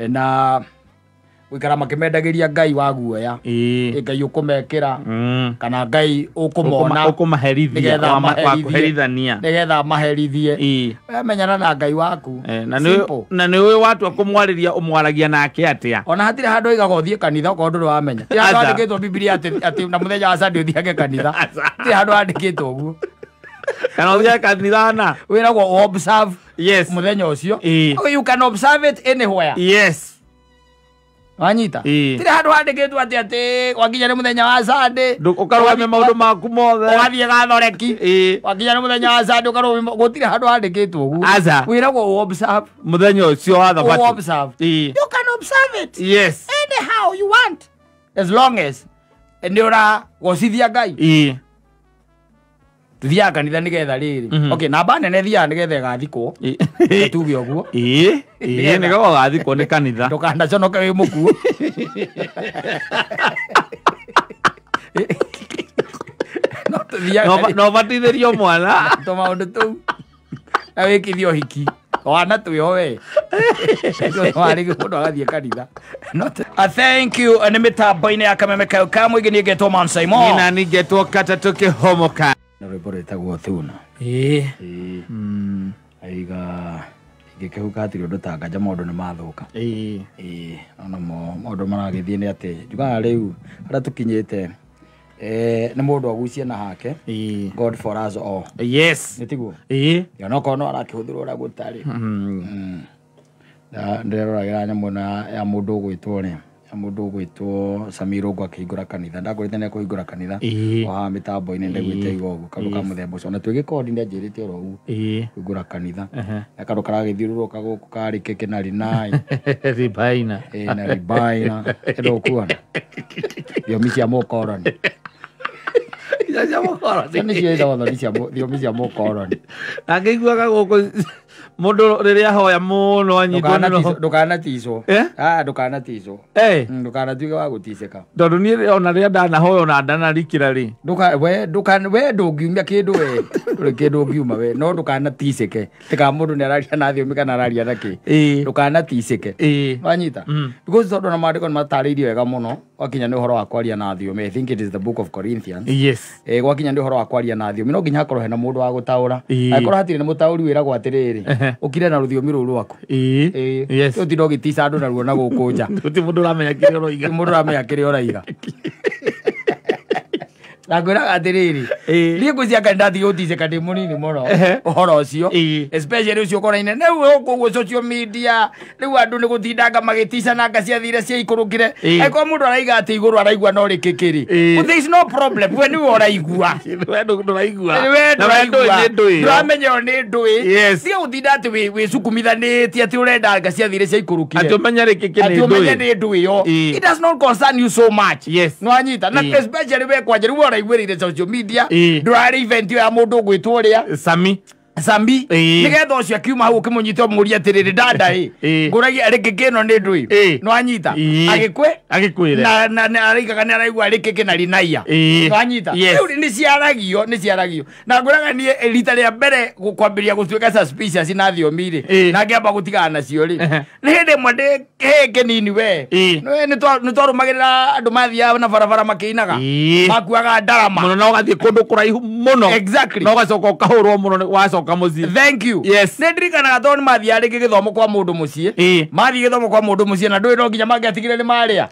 Na gwikara makimendagĩria Ngai wa guoya Ngai ũkũmekĩra kana Ngai ũkũmona ũkũmaherithia wa nĩgetha maherithie menyana na Ngai waku. Na nĩ ũĩ watua kũmwarĩria ũmwaragia nake atĩa ona hatirĩ handũ oigaga ũthiĩ kanitha okorwo ndũrĩ wamenya. Hatirĩ handũ handĩkĩtwo Bibilia atĩ na mũthenya wa Sunday ũthiage kanitha. Hatirĩ handũ handĩkĩtwo ũguo. Kana ũthiage kanitha na wĩragwo observe. Yes. Mũthenya ũcio. You can observe it anywhere. Yes. Wanyita tiri handu handikitwo ati ati wakinya ni muthenya wa Sunday ukarugame maundu maku mothe ugathie gathoreki wakinya ni muthenya wa Sunday ukarugame gutiri handu handikitwo uguo wiragwo observe muthenya ucio wa thabato observe. You can observe it. Yes. Anyhow you want as long as ni ura gocithia Ngai. Tuthiaga kanitha nigetha riri. Okay, namba nene thiaga nigetha ĩgathikwo. Tuge ũguo. Ĩĩ, nĩgetha ũgathikwo nĩ kanitha. Ndũkanaconoke wĩ mũkuũ. No tuthiaga no batithĩrio mwana. To maũndũ tũu. Na wĩkithio hiki. Wana twĩho we. Warĩ mũndũ agathiĩ kanitha. Thank you nĩ mĩtambo-inĩ ya Kameme Kau ka mũingĩ niĩ ngetwo Man Simon. Nĩ nani ngetwo Katatũ Kĩhomoka. Na rwĩmbo rwĩtagwo Thuna. Aiga ingĩkĩhuka hatirĩ ũndũ ta nganja maũndũ nĩ mathũka. Ona maũndũ maragĩthiĩ nĩ atĩ njugaga rĩu harĩa tũkinyĩte nĩ mũndũ agucie na hake. God for us all. Yes. Nĩ tiguo? Onokorwo no arakĩhũthĩrwo ũrĩa gũtarĩ. Ndĩreroragĩra nyamũ ĩno ya mũndũ ũgwĩtwo rĩ ya mũndũ ũgwĩtwo Samiro ngo akĩhingũra kanitha ndakũrĩte nĩ akũhingũra kanitha o haha mĩtambo-inĩ ndagwĩte iga ũguo kaũndũ ka mũthemba ũcio ona twĩ gĩkondi nĩ anjĩrĩte oro ũguo kũhingũra kanitha na kaũndũ karagĩthiũrũrũka gũkũ karĩ kĩkĩ na rinai ribaina na ribaina ĩndo ũkuona thiomi cia mũkoroni nĩcio ĩtagwo thiomi cia mũkoroni. Na ngĩiguaga gũkũ mũndũ rĩrĩa ahoya mũno anyitwo nĩ roho. Ndũkanaticwo. Ndũkanaticwo. Ndũkanatuĩke wa gũticĩka. Tondũ niĩ ona rĩrĩa ndanahoya ona ndanarikĩra rĩ. We ndũngiumia kĩndũ we. Ndũrĩ kĩndũ ũngiuma we no ndũkanaticĩke. Tiga mũndũ nĩ araria na thiomi kana araria na kĩ. Ndũkanaticĩke. Wanyita? Because tondũ na maandĩko nĩ matarĩirie wega mũno gwakinya nĩ ũhoro wa kwaria na thiomi. I think it is the book of Corinthians. Yes. Gwakinya nĩ ũhoro wa kwaria na thiomi no nginya hakorwo hena mũndũ wa gũtaũra. Angĩkorwo hatirĩ na mũtaũri wĩragwo atĩrĩrĩ ũkire na rũthiomi rũu rwaku. Yes. Ũtinde ũgĩtica andũ naruo na gũkũ nja. Gũtirĩ mũndũ ũramenya kĩrĩa ũroiga. Mũndũ ũramenya kĩrĩa ũraiga. Na ngwĩraga atĩrĩrĩ niĩ ngwĩciria kana ndathiĩ gũticĩka ndĩ mũnini mũno ũhoro ũcio especially ũcio ũkoraine rĩu gũkũ ũguo social media rĩu andũ nĩ gũtindanga magĩticananga ciathire ciaikũrũkire angĩkorwo mũndũ araiga atĩ igũrũ araigua no rĩkĩkĩrĩ there is no problem we nĩwe ũraigua we ndũraigua we ndũramenya ĩyo nĩ ndũĩ tiga gũtinda atĩ wĩcukumithanĩtie atĩ ũrenda anga ciathire ciaikũrũkire atĩ ũmenye rĩkĩkĩ nĩ ndũĩ atĩ ũmenye nĩ ndũĩ ĩyo it does not concern you so much. Nĩwanyita na especially we kwanja rĩu ũraiguĩrĩire social media ndũrarĩ event ya mũndũ ũgwĩtwo ũrĩa Sami nĩgetha ũcio akiuma hau ũkĩmũnyita ũmũrie atĩrĩrĩ dada ĩ ngũragia rĩkĩkĩ ĩno nĩ ndũĩ nĩwanyita agĩkwĩre na araigaga nĩ araigua rĩkĩkĩ na rinaia nĩwanyita rĩu nĩ ciaragio na ngũraga niĩ rita rĩa mbere kwambĩrĩria gũtuĩka suspicious na thiomi rĩ na ngĩamba gũtigana nacio rĩ nĩ hĩndĩ ĩmwe ndĩ kĩhĩĩ kĩnini we nĩ twarũmagĩrĩra andũ mathiaga na barabara makĩinaga makuaga ndarama mũno na ũgathiĩ kũndũ kũraihu mũno. Exactly. Na ũgacoka ũkahũrwo mũno wacoka mũciĩ. Thank you. Yes. Nĩ ndirikanaga tondũ nĩ mathiaga rĩngĩ gĩthomo kwa mũndũ mũciĩ mathiĩ gĩthomo kwa mũndũ mũciĩ na ndũĩ no nginya mangĩatigire nĩ marĩa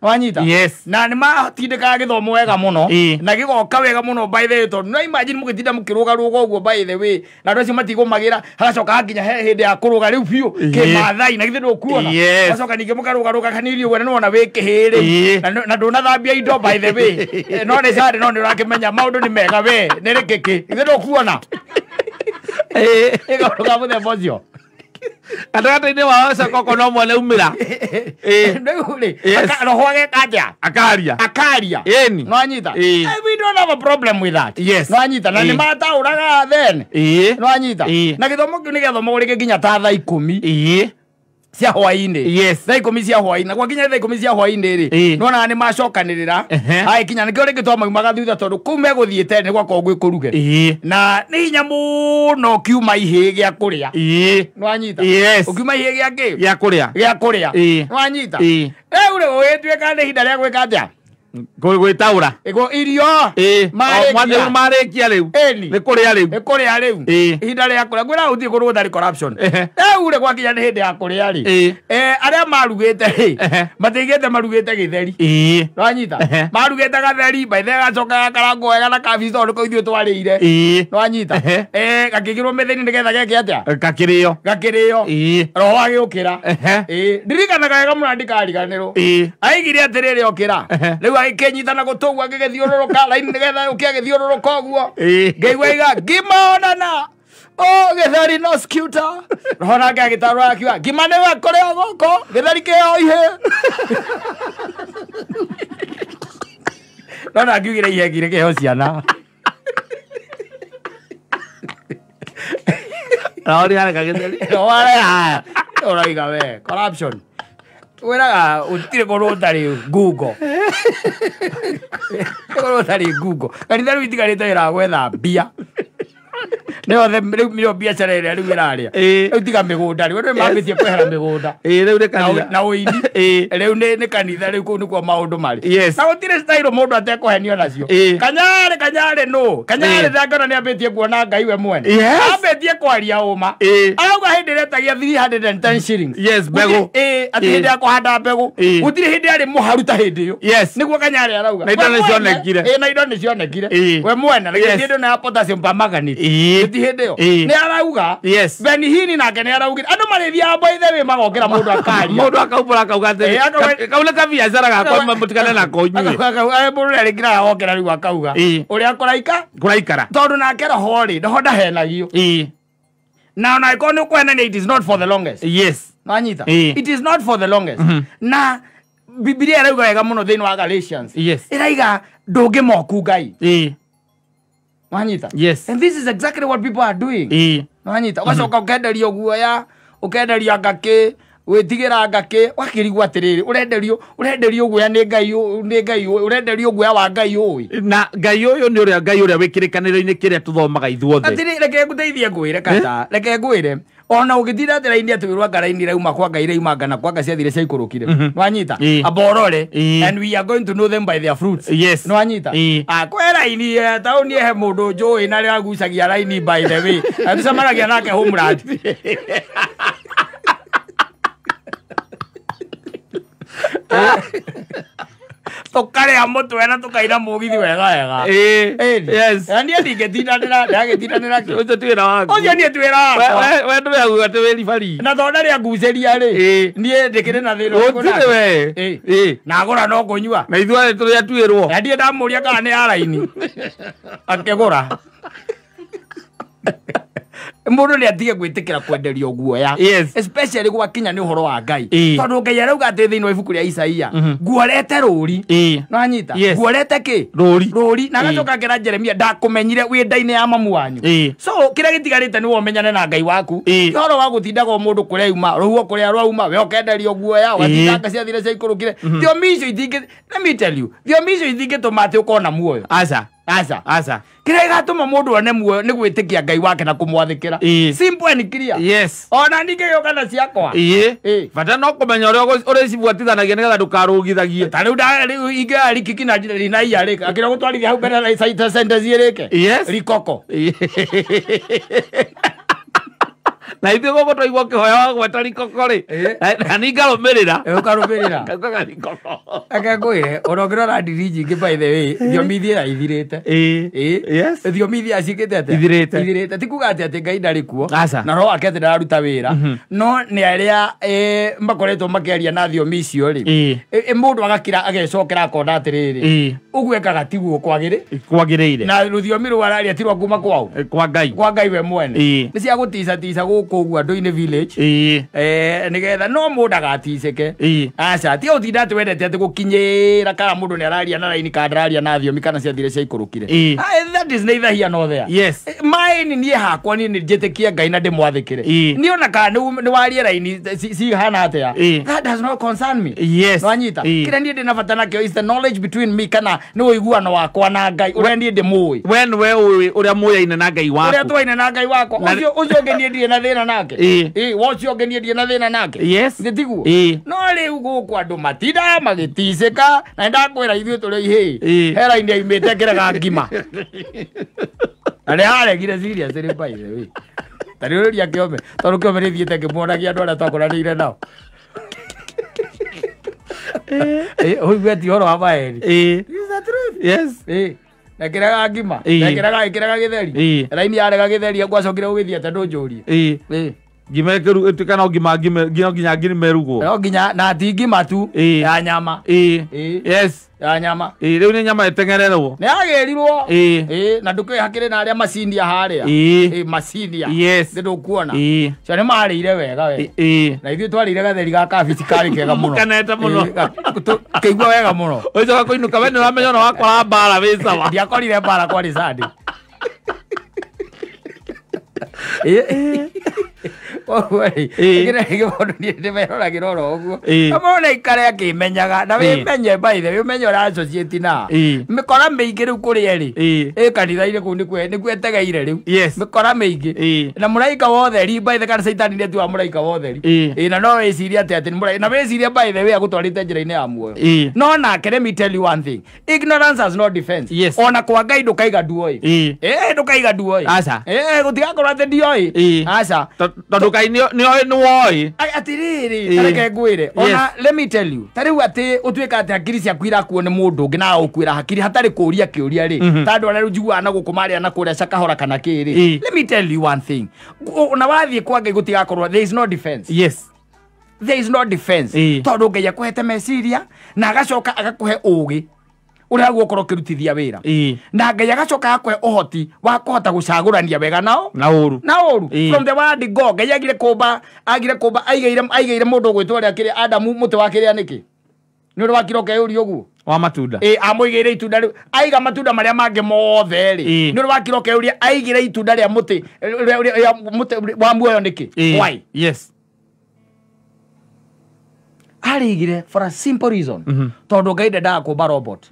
wanyita. Yes. Na nĩ matindĩkaga gĩthomo wega mũno na gĩgoka wega mũno by the way tondũ no imagine mũgĩtinda mũkĩrũgarũga ũguo by the way na andũ acio matigũmagĩra hagacoka hakinya he hĩndĩ ya kũrũga rĩu biũ kĩmathai na githĩ ndũkuona gacoka ningĩ mũkarũgarũga kanini ũguo na nĩwona wĩ kĩhĩĩ rĩu na ndũnathambia indo by the way no nĩ carĩ no nĩ ũrakĩmenya maũndũ nĩ mega we nĩ rĩkĩkĩ githĩ ndũkuona ĩkaũndũ ka mũthemba ũcio gatagatĩ-inĩ wao ũcoka ũkona ũmwe nĩaumĩra rĩu rĩ roho ageka atĩa akaria ĩni nĩwanyita. We don't have a problem with that. Yes. Nĩwanyita na nĩ mataũraga then nĩwanyita na gĩthomo kĩu nĩ gĩathomagwo rĩngĩ nginya ta thaa 10 Cia hwainĩ. Yes. Thaa 10 cia hwainĩ. Na gwakinya thaa 10 cia hwainĩ rĩ, nĩwonaga nĩ macokanĩrĩra. Agĩkinya nĩkĩo rĩngĩ twamaumaga thutha tondũ kũu megũthiĩte nĩ gwakoragwo gwĩ kũruge. Na nĩ hinya mũno ũkiuma ihĩĩ gĩa kũrĩa. Nĩwanyita? Yes. Ũkiuma ihĩĩ gĩa kĩ? Gĩa kũrĩa. Gĩa kũrĩa. Nĩwanyita? Rĩu rĩ gũgĩtuĩka nĩ ihinda rĩa gwĩka atĩa? Gwĩtaũra. Irio. Marĩkia. Marĩkia rĩu. Nĩ kũrĩa rĩu. Nĩ kũrĩa rĩu. Ihinda rĩa kũrĩa. Ngwĩra gũtirĩ kũndũ gũtarĩ corruption. Rĩu rĩ gwakinya nĩ hĩndĩ ya kũrĩa rĩ. Arĩa marugĩte rĩ, matiigĩte marugĩte gĩtheri. Nĩwanyita? Marugĩte gatheri, by the way gacoka gakarangwo wega na kabici tondũ nĩko ithuĩ twarĩire. Nĩwanyita? Gakĩigĩrwo mĩthĩni nĩgetha geke atĩa? Gakĩrĩo. Gakĩrĩo. Roho agĩũkĩra. Ndirikanaga wega mũno ndikariganĩrwo. Aigire atĩrĩrĩ okĩra. Rĩu agĩkĩnyita na gũtũgwo agĩgĩthiũrũrũka raini nĩgetha ũke agĩthiũrũrũka ũguo. Ngĩigua aiga ngima onana. Oh, gĩtheri no scooter. Roho nake agĩtarũra akiuga ngima nĩwe kũrĩa gũkũ gĩtheri kĩo ihĩ. No na ngiugire ihe ngire kĩheo ciana. Roho nĩareka gĩtheri. Roho areka. Ũraiga we corruption. Wĩraga gũtirĩ kũndũ gũtarĩ ngungo. Kũndũ gũtarĩ ngungo. Kanitha rĩu itigarĩte wĩra wa gwetha mbia. Nĩyo rĩu nĩyo biacara ĩrĩa rĩu ĩrarĩa. Rĩu tiga mĩgũnda rĩu andũ nĩmambĩtie kwehera mĩgũnda. Rĩu nĩ kanitha. Na ũini. Rĩu nĩ kanitha rĩu kũu nĩkuo maũndũ marĩ. Yes. Na gũtirĩ style mũndũ atekũhenio nacio. Kanyarĩ kanyarĩ nũ? Kanyarĩ ndangĩona nĩambĩtie kuona Ngai we mwene. Ambĩtie kwaria ũma. Arauga hĩndĩ ĩrĩa etagia 310 shillings. Yes, mbegũ. Atĩ hĩndĩ ya kũhanda mbegũ. Gũtirĩ hĩndĩ yarĩ mũharu ta hĩndĩ ĩyo. Yes. Nĩguo Kanyarĩ arauga. Na indo nĩcionekire. Na indo nĩcionekire. We mwene. Na githĩ hĩndĩ ĩno ya potassium permanganate. Ti hĩndĩ ĩyo. Nĩ arauga. Yes. Benihini nake nĩ araugire. Andũ marĩthiaga by the way magokĩra mũndũ akaria. Mũndũ akaumbũra akauga atĩrĩ, kau nĩ kabiacara gakwa mũtigane nako inyuĩ. Mũndũ nĩarĩkĩraga okĩra rĩu akauga. Ũrĩa kũraika? Kũraikara. Tondũ nake roho rĩ, roho ndahenagio. Na ona angĩkorwo nĩ ũkũhenania it is not for the longest. Yes. Nwanyita? It is not for the longest. Na Bibilia ĩrauga wega mũno thĩinĩ wa Galatians. Yes. Ĩraiga ndũngĩmoku Ngai. Nwanyita? Yes. And this is exactly what people are doing. Nwanyita? Ũgacoka ũkenderio guoya, ũkenderio ngakĩ, gwĩtigĩra ngakĩ, ũgakĩrigwo atĩrĩrĩ, ũrenderio guoya nĩ Ngai, nĩ Ngai, ũrenderio guoya wa Ngai ũĩ. Na Ngai ũyũ nĩ ũrĩa Ngai ũrĩa wĩ kĩrĩkanĩro-inĩ kĩrĩa tũthomaga ithuothe. Atĩrĩ, reke ngũteithie ngwĩre kata, reke ngwĩre. Ona ũgĩtinda atĩ raini atĩ wĩrwo anga raini irauma kwa Ngai irauma anga na kwa anga ciathire ciaikũrũkire. Nwanyita? Aborore. And we are going to know them by their fruits. Yes. Nwanyita? Kwĩ raini taũni he mũndũ njũĩ na rĩo agucagia raini by the way. Tũcemanagia nake homeland. Tũkarĩa mũtwe na tũkaina mũgithi wega wega. Yes. Na niĩ ndingĩtindanĩra, ndagĩtindanĩra kĩ? Ũcio ti wĩra waku. Ũcio niĩ ti wĩra wakwa. We ndũwe auga atĩ wĩ ribari. Na tondũ ndarĩ angucĩria rĩ, niĩ ndĩkĩrĩ na thĩna ũrĩkũ Gũtirĩ nake? we. Na agũra no kũnyua. Na ithuĩ tũrĩa tuĩrwo. Na ndiĩ ndamũria kana nĩ ya raini. Akĩgũra. Mũndũ nĩ atige gwĩtĩkĩra kwenderio guoya. Yes. Especially gwakinya nĩ ũhoro wa Ngai. Tondũ Ngai arauga atĩ thĩinĩ wa ibuku rĩa Isaia, nguorete rũri. Nwanyita? Nguorete kĩ? Rũri. Rũri. Na agacoka akĩra Jeremia, ndakũmenyire wĩ nda-inĩ ya mamu wanyu. So kĩrĩa gĩtigarĩte nĩ womenyane na Ngai waku. Ũhoro wa gũtindaga o mũndũ kũrĩa auma, rũhuho kũrĩa rwauma, we ũkenderio guoya, ũgatinda anga ciathire ciaikũrũkire. Thiomi icio itingĩ, let me tell you, thiomi icio itingĩtũma atĩ ũkona muoyo. Aca. Aca. Aca. Kĩrĩa gĩgatũma mũndũ one muoyo nĩ gwĩtĩkia Ngai wake na kũmwathĩkĩra. Simple and clear. Yes. Ona ningĩ gĩũka na ciakwa. Bata no kũmenya ũrĩa ũrĩcibuatithanagia nĩgetha ndũkarũgithagie. Ta rĩu rĩu ingĩoya rikiki na rinaiya rĩ, akĩra gũtwarithia hau mbere na sentence ĩrĩke. Yes. Rikoko. Na ithuĩ gũkũ twaigua ũkĩhoya wagweta rikoko rĩ, na niĩ ngarũmĩrĩra. Ũkarũmĩrĩra. Ngaugaga rikoko. Reke ngwĩre, ona ũngĩrora ndiri nyingĩ by the way, thiomi ithiaga ithirĩte. Yes. Thiomi ithiaga ciĩkĩte atĩa? Ithirĩte. Ithirĩte. Ti kuga atĩ Ngai ndarĩ kuo. Aca. Na roho wake atĩ ndararuta wĩra. No nĩ arĩa makoretwo makĩaria na thiomi icio rĩ, mũndũ agakira agecokera akona atĩrĩrĩ, ũguo ekaga tiguo kwagĩrĩire. Kwagĩrĩire. Na rũthiomi rũu araria ti rwa kuma kwao. Kwa Ngai. Kwa Ngai we mwene. Nĩ cia gũticatica gũkũ. gũkũ ũguo andũ-inĩ village. Nĩgetha no mũndũ agaticĩke. Aca ti ũtinda atĩ wendete atĩ gũkinyĩra kana mũndũ nĩ araria na raini kana ndararia na thiomi kana ciathire ciaikũrũkire. That is neither here nor there. Yes. Maĩ niĩ hakwa niĩ nĩ njĩtĩkie Ngai na ndĩmwathĩkĩre. Niĩ ona kana nĩ warie raini cihana atĩa. That does not concern me. Yes. Nwanyita. Kĩrĩa niĩ ndĩ na bata nakĩo is the knowledge between me kana nĩ ũiguano wakwa na Ngai ũrĩa niĩ ndĩmũĩ. We nĩwe ũĩ ũrĩa mũyaine na Ngai waku. Ũrĩa twaine na Ngai wakwa. Ũcio ũngĩ niĩ ndirĩ na thĩna nake. Ũcio ũngĩ niĩ ndirĩ na thĩna nake. Yes. Nĩ tiguo? No rĩu gũkũ andũ matinda magĩticĩka na nĩndakwĩra ithuĩ tũrĩ ihĩĩ. He raini yaumĩte ngĩrega ngima. Na nĩ aregire seriously by the way. Ta rĩu rĩria kĩome tondũ kĩome nĩthiĩte ngĩmuonagia andũ arĩa twakoranĩire nao. Ũigue ti ũhoro wa maeri. This is the truth. Yes. Nekĩraga ngima. Nekĩraga ĩkĩraga gĩtheri. Raini yarega gĩtheri gwacokire gũgĩthiĩ atĩa ndũnjũrie. Ngima ĩtuĩka no ngima nginya ngima ĩrugwo. No nginya na ti ngima tu ya nyama. Yes. Ya nyama. Rĩu nĩ nyama ĩteng'ererwo. Nĩ yagĩrirwo. Na ndũkĩũĩ hakĩrĩ na arĩa macinia harĩa. Macinia. Yes. Nĩ ndũkuona. Cio nĩ marĩire wega we. Na ithuĩ twarĩire gatheri ga kabici karĩ kega mũno. Kanete mũno. Kĩigua wega mũno. Ũcoka kũinũka we nĩ ũramenya ona wakora mbara wĩ sawa. Ndiakorire mbara kwarĩ Sunday. Kĩrĩa niĩ ndĩmeroragĩra oro ũguo. Na mũndũ aikare akĩmenyaga na wĩmenye by the way ũmenye ũrĩa associate na. Mĩkora mĩingĩ rĩu kũrĩa ĩrĩ. Ĩ kanitha-inĩ kũu nĩkuo ĩtegeire rĩu. Mĩkora mĩingĩ. Na mũraika wa ũtheri by the kana Caitani nĩ atuaga mũraika wa ũtheri. Na no wĩcirie atĩ atĩ nĩ mũraika. Na wĩcirie by the way agũtwarĩte njĩra-inĩ ya muoyo. No nake let me tell you one thing. Ignorance has no defense. Ona kwa Ngai ndũkaiga nduoĩ. Ndũkaiga nduoĩ. Gũtigakorwo atĩ ndioĩ. Aca. Tondũ Ngai nĩoĩ nĩwoĩ. Atĩrĩrĩ, ta reke ngwĩre. Ona let me tell you. Ta rĩu atĩ ũtuĩka atĩ hakiri ciaku irakuo nĩ mũndũ ũngĩ na agũkuĩra hakiri hatarĩ kũũria kĩũria rĩ. Ta andũ arĩa rĩu njiguaga na gũkũ marĩa na kũrĩa cakahora kana kĩ rĩ. Let me tell you one thing. Ona wathiĩ kwa Ngai gũtigakorwo there is no defense. Yes. There is no defense. Tondũ Ngai akũhete meciria na agacoka agakũhe ũũgĩ ũrĩa gũkorwo ũkĩrutithia wĩra. Na Ngai agacoka agakũhe ũhoti wa kũhota gũcagũrania wega nao na ũru. Na ũru. From the word go Ngai agire kũmba aigĩire mũndũ ũgwĩtwo ũrĩa kĩrĩa Adamu mũtĩ wa kĩrĩa nĩkĩ? Nĩ ũndũ wa kĩro keyũria ũguo. Wa matunda. Amũigĩire itunda rĩu aiga matunda marĩa mangĩ mothe rĩ. Nĩ ũndũ wa kĩro keyũria aigĩire itunda rĩa mũtĩ mũtĩ wa muoyo nĩkĩ? Why? Yes. Arĩigire for a simple reason. Tondũ Ngai ndendaga kũmba robot.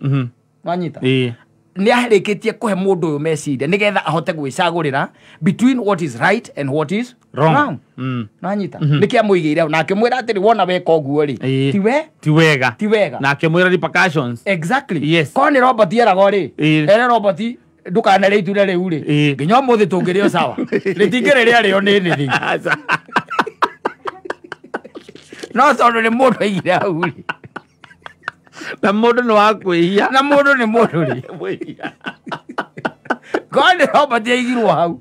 Wanyita? Nĩ arĩkĩtie kũhe mũndũ ũyũ meciria nĩgetha ahote gwĩcagũrĩra between what is right and what is wrong. Wanyita? Nĩkĩo amũigĩire na akĩmwĩra atĩrĩ wona weka ũguo rĩ ti wega. Ti wega. Na akĩmwĩra repercussions. Exactly. Yes. Korwo nĩ robot yeragwo rĩ ere robot ndũkanarĩe itunda rĩu rĩ nginya ũmũthĩ tũngĩrĩo sawa. Rĩtingĩrĩ rĩarĩo nĩ nĩthĩ. No tondũ nĩ mũndũ aigire hau rĩ. Na mũndũ nĩ wa kwĩhia. Na mũndũ nĩ mũndũ rĩ. Korwo nĩ robot yaigirwo hau.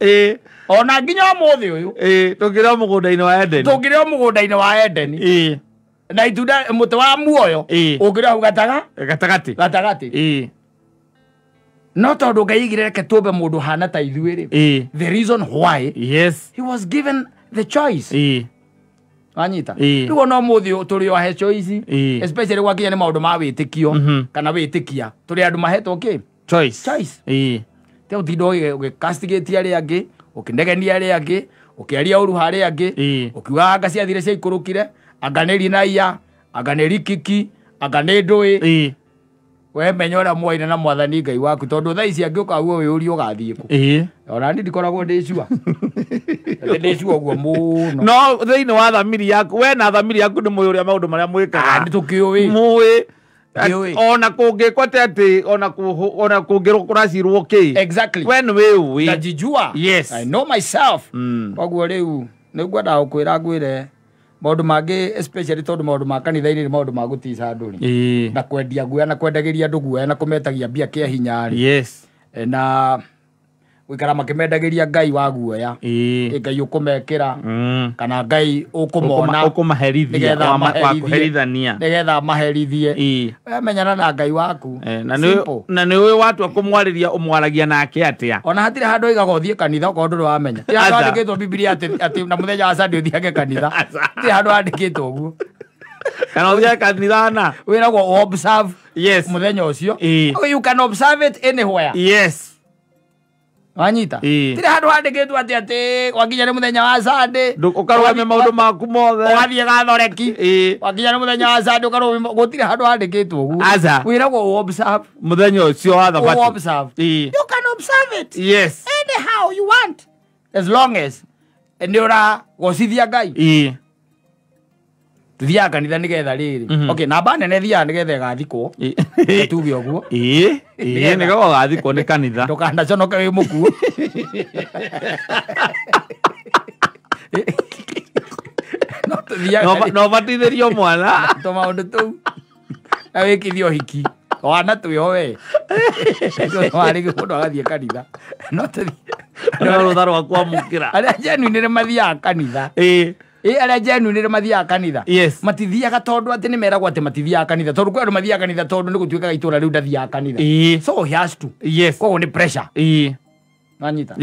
Ona nginya ũmũthĩ ũyũ. Tũngĩrĩo mũgũnda-inĩ wa Edeni. Tũngĩrĩo mũgũnda-inĩ wa Edeni. Na itunda mũtĩ wa muoyo ũngĩrĩo hau gatagatĩ. Gatagatĩ. No tondũ Ngai aigire reke tũmbe mũndũ hana ta ithuĩ rĩ. The reason why. Yes. He was given the choice. Wanyita? Rĩu ona ũmũthĩ tũrĩ o ahe choice. Especially gwakinya nĩ maũndũ ma wĩtĩkio kana wĩtĩkia. Tũrĩ andũ mahetwo kĩ? Choice. Choice. Te ũtinda ũgĩcastigate arĩa angĩ, ũkĩnegenia arĩa angĩ, ũkĩaria ũru harĩa angĩ, ũkiuga anga ciathire ciaikũrũkire, anga nĩ rinaia, anga nĩ rikiki, anga nĩ ndũĩ. We menya ũrĩa mwaine na mwathani Ngai waku tondũ thaa ici angĩũka ũguo wĩyũrie ũgathiĩ kũ. Ona niĩ ndikoragwo ndĩ sure. Ndĩ sure ũguo mũno. No thĩinĩ wa thamiri yaku we na thamiri yaku nĩ mũĩ ũrĩa maũndũ marĩa mwĩkaga. Nĩ tũkĩũĩ. Mũĩ. Ona kũngĩkwo atĩ ona kũngĩrwo kũracirwo kĩ. Exactly. We nĩ wĩũĩ. Ndajijua. Yes. I know myself. Koguo rĩu nĩ ngwendaga gũkwĩra ngwĩre maũndũ mangĩ especially tondũ maũndũ ma kanitha-inĩ nĩ maũndũ ma gũtica andũ rĩ. Na kwendia guoya na kwendagĩria andũ guoya na kũmetagia mbia kĩa hinya rĩ. Yes. Na Gũikara makĩmendagĩria Ngai wa guoya. Ngai ũkũmekĩra kana Ngai ũkũmona ũkũmaherithia wa kũherithania nĩgetha maherithie. We menyana na Ngai waku. Na nĩ ũĩ watua kũmwarĩria ũmwaragia nake atĩa. Ona hatirĩ handũ oigaga ũthiĩ kanitha okorwo ndũrĩ wamenya. Ti handũ handĩkĩtwo Bibilia atĩ na mũthenya wa Sunday ũthiage kanitha. Ti handũ handĩkĩtwo ũguo. Kana ũthiage kanitha na wĩragwo observe. Yes. Mũthenya ũcio. You can observe it anywhere. Yes. Wanyita. Tiri handũ handĩkĩtwo atĩ atĩ wakinya nĩ mũthenya wa Sunday ũkarũgamia maũndũ maku mothe ũgathiĩ gathoreki wakinya nĩ mũthenya wa Sunday ũkarũgamia gũtirĩ handũ handĩkĩtwo ũguo. Wĩragwo observe mũthenya ũcio wa thabatũ. Observe. You can observe it. Yes. Anyhow you want as long as nĩ ũragocithia Ngai. Tuthiaga kanitha nĩgetha rĩrĩ. Okay, namba nene thiaga nĩgetha ĩgathikwo. Tuge ũguo. Nĩgetha ũgathikwo nĩ kanitha. Ndũkanaconoke wĩ mũkuũ. No tuthiaga. No batithĩrio mwana. Tũmaũndũ tũu. Na wĩkithio ũhiki. Wana twĩho we. Warĩ mũndũ agathiĩ kanitha. No tũthiĩ. No rũtha rwa kwamũkĩra. Arĩa genuine nĩ mathiaga kanitha. Arĩa genuine nĩ mathiaga kanitha. Yes. Matithiaga tondũ atĩ nĩ meragwo atĩ matithiaga kanitha tondũ kwĩ andũ mathiaga kanitha tondũ nĩ gũtuĩkaga itũra rĩu ndathiaga kanitha. So he has to. Yes. Koguo nĩ pressure. Wanyita.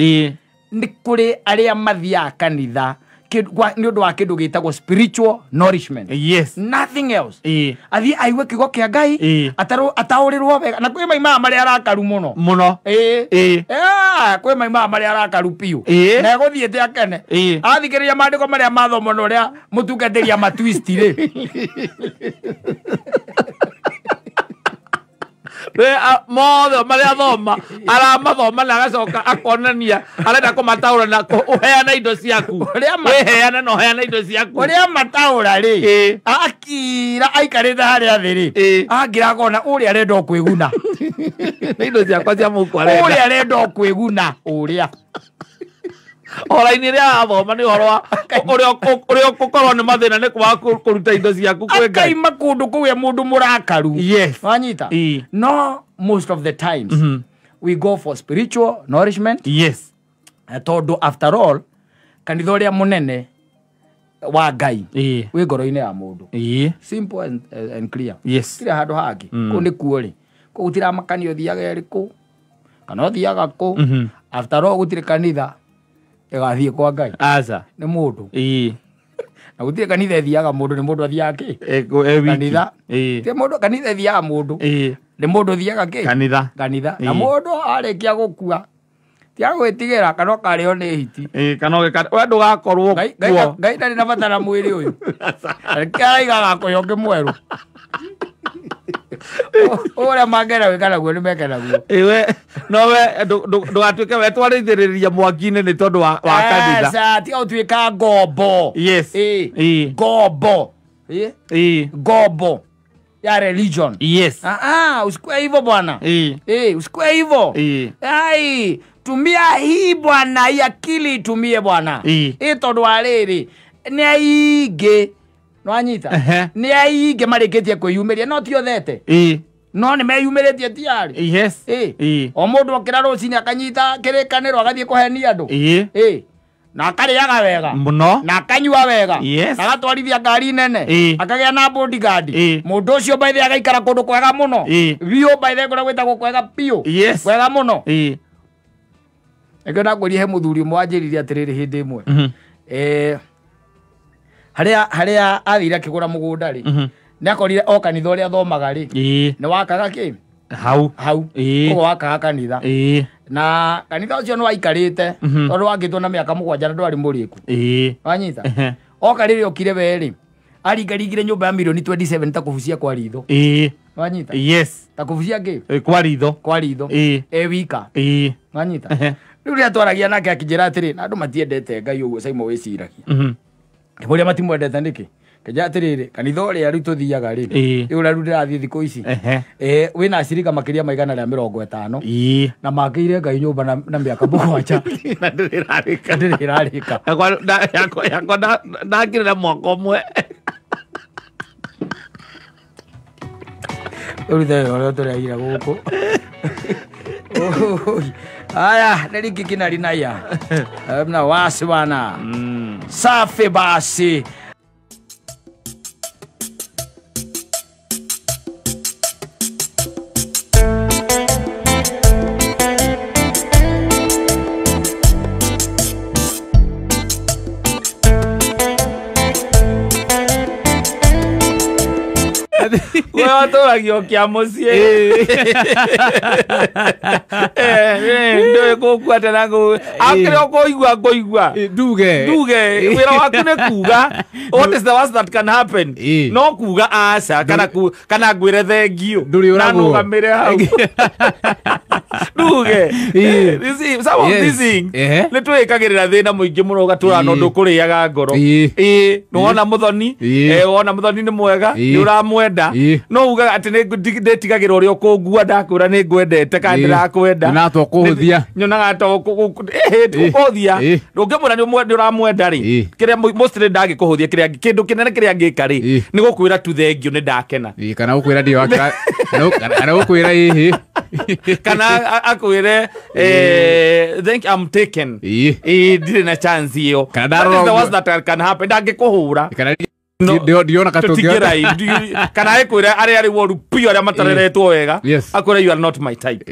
Nĩ kũrĩ arĩa mathiaga kanitha nĩ ũndũ wa kĩndũ gĩtagwo spiritual nourishment. Yes. Nothing else. Athiĩ aigue kiugo kĩa Ngai ataũrĩrwo wega na kwĩ maimaga marĩa arakaru mũno. Mũno. Kwĩ maimaga marĩa arakaru piũ. Na egũthiĩte akene. Athikĩrĩria maandĩko marĩa mathomwo na ũrĩa mũtungatĩri amatwist rĩ. Mothe marĩa thoma aramathoma na agacoka akonania arenda kũmataũra na ũheana indo ciaku. Wĩheane na ũheane indo ciaku. Ũrĩa mataũra rĩ akira aikarĩte harĩa thĩ rĩ akira akona ũrĩa arenda o kwĩguna. Nĩ indo ciakwa cia mũhuko arenda. Ũrĩa arenda o kwĩguna ũrĩa. Hora-inĩ rĩrĩa arathoma nĩ ũhoro wa ũrĩa ũgũkorwo nĩ mathĩna nĩ kwaga kũruta indo ciaku kwĩ Ngai. Akaima kũndũ kũu e mũndũ mũrakaru. Yes. Wanyita. No most of the times we go for spiritual nourishment. Yes. Tondũ after all kanitha ũrĩa mũnene wa Ngai wĩ ngoro-inĩ ya mũndũ. Simple and clear. Yes. Tirĩ handũ hangĩ. Kũu nĩkuo rĩ. Kũu gũtiramakania ũthiaga ĩrĩkũ kana ũthiaga kũ. After all gũtirĩ kanitha ĩgathiĩ kwa Ngai. Aca. Nĩ mũndũ. Na gũtirĩ kanitha ĩthiaga mũndũ nĩ mũndũ athiaga kĩ? Kanitha. Ti mũndũ kanitha ĩthiaga mũndũ. Nĩ mũndũ ũthiaga kĩ? Kanitha. Kanitha. Na mũndũ arĩkia gũkua ti agwĩtigĩra kana ũkarĩo nĩ hiti. Kana we ndũgakorwo kuo. Ngai ndarĩ na bata na mwĩrĩ ũyũ. Reke araiga agakũhe ũngĩ mwerũ. Ũrĩa mangĩenda gwĩka naguo nĩ meke naguo. No we ndũgatuĩke we twarithĩrĩria mwaki-inĩ nĩ tondũ wa kanitha. Aca, tiga gũtuĩka ngombo. Yes. Ngombo. Ngombo ya religion. Yes. Usikue hivyo bwana. Usikue hivyo. Ai, tumia hii bwana, hii akili itumie bwana. Tondũ wa rĩrĩ nĩ aingĩ nwanyita nĩ aingĩ marĩkĩtie kwĩyumĩria no ti othete. No nĩ meyumĩrĩtie tiarĩ. Yes. O mũndũ okĩra rũcinĩ akanyita kĩrĩkanĩro agathiĩ kũhenia andũ. Na akarĩaga wega mũno na akanyua wega. Yes. Na agatwarithia ngari nene. Akagĩa na bodyguard. Mũndũ ũcio by the agaikara kũndũ kwega mũno. Biũ by the kũrĩa gwĩtagwo kwega biũ. Yes. Kwega mũno. Nĩkĩo ndakwĩrire he mũthuri ũmwe wanjĩrire atĩrĩrĩ hĩndĩ ĩmwe. Harĩa athire akĩgũra mũgũnda rĩ nĩ akorire o kanitha ũrĩa athomaga rĩ nĩ wakaga kĩ? Hau. Hau. Koguo wakaga kanitha. Na kanitha ũcio nĩ waikarĩte tondũ wakĩtwo na mĩaka 7 na ndwarĩ mũrĩku. Wanyita? Oka rĩrĩa okire we rĩ aringaringire nyũmba ya mirioni 27 ta kũbucia kwa ritho. Wanyita? Yes. Ta kũbucia kĩ? Kwa ritho. Kwa ritho. E wika. Wanyita? Rĩu rĩrĩa twaragia nake akĩnjĩra atĩrĩ na andũ matiendete Ngai ũguo Simon wĩciragia. Kĩmũria matimwendete nĩkĩ? Kĩnjĩra atĩrĩrĩ kanitha ũrĩa rĩu tũthiaga rĩ ũrĩa rĩu ndĩrathiĩ thikũ ici wĩna acirika makĩria ma 150 na makĩire Ngai nyũmba na mĩaka 7 na ndĩrĩ ĩrarĩka. Ndĩrĩ ĩrarĩka. Yakwa ndakire na mwaka ũmwe. Rĩu ũrĩa tũrĩagira gũkũ. Haya, niliki kinalinaya. Mna wasi bwana. Safi basi. Watũragio kĩa mũciĩ ndũĩ gũkua tena akĩrĩa ũkũigua ngũigua nduge wĩra waku nĩ kuga what is the worst that can happen no kuga aca kana ngwĩre thengiũ na nũgamĩre hau nduge you see some of these things nĩ twĩkagĩrĩra thĩna mũingĩ mũno ũgatũra na ũndũ ũkũrĩaga ngoro nĩwona mũthoni wona mũthoni nĩ mwega nĩ ũramwenda no ugaga atĩ nĩ ndĩtigagĩra ũrĩa ũkũngua ndakwĩra nĩ ngwendete kana ndĩrakwenda na to kũhũthia nyonaga to kũhũthia ndũngĩmwĩra nĩ ũramwenda rĩ kĩrĩa mostly ndangĩkũhũthia kĩrĩa kĩndũ kĩnene kĩrĩa angĩka rĩ nĩ gũkwĩra tu thengiũ nĩ ndakena kana gũkwĩra ndio kana gũkwĩra ĩhĩ kana akwĩre think I'm taken ndirĩ na chance ĩyo that is the worst that can happen ndangĩkũhũra ndiona katungira kana ekwira aria ari woru piũ aria matareretwo wega akwira you are not my type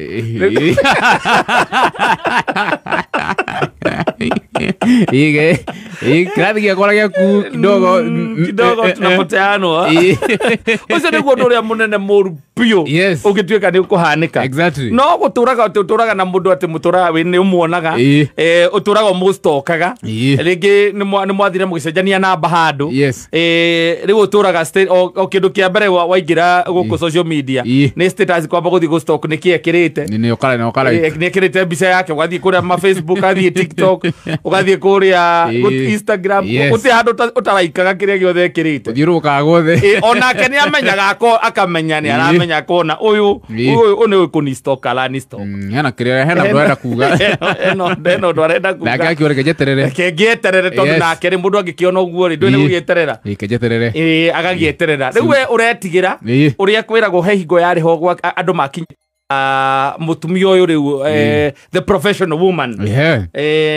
ige kirathi gĩakwa gĩaku kidogo kidogo tunapoteanwo ũcio nĩguo ũndũ ũrĩa mũnene mũru biũ ũngĩtuĩka nĩ ũkũhanĩka no gũtũraga ũtũraga na mũndũ atĩ mũtũraga wĩ nĩ ũmuonaga ũtũraga ũmũstokaga rĩngĩ nĩ mwathire mũgĩcenjania namba handũ rĩu ũtũraga o kĩndũ kĩa mbere waingĩra gũkũ social media nĩ status kwamba gũthiĩ gũstalk nĩkĩ ekĩrĩte nĩ ekĩrĩte mbica yake ũgathiĩ kũrĩa ma Facebook ũgathiĩ TikTok ũgathiĩ kũrĩa Instagram gũtirĩ handũ ũtaraikaga kĩrĩa gĩothe ekĩrĩte ũthiũrũrũkaga guothe onake nĩ amenyaga akamenya nĩ aramenya kona ũyũ nĩ kũni-stalk arani-stalk hena kĩrĩa hena ũndũ arenda kuga hena ũndũ arenda kuga nake akiuga reke njeterere reke ngĩeterere tondũ nake rĩ mũndũ angĩkĩona ũguo rĩ ndũĩ nĩ gũgĩeterera reke njeterere agagĩeterera rĩu we ũretigĩra ũrĩa kwĩragwo he hingo yarĩ ho andũ makinya mutumia ũyũ rĩu the professional woman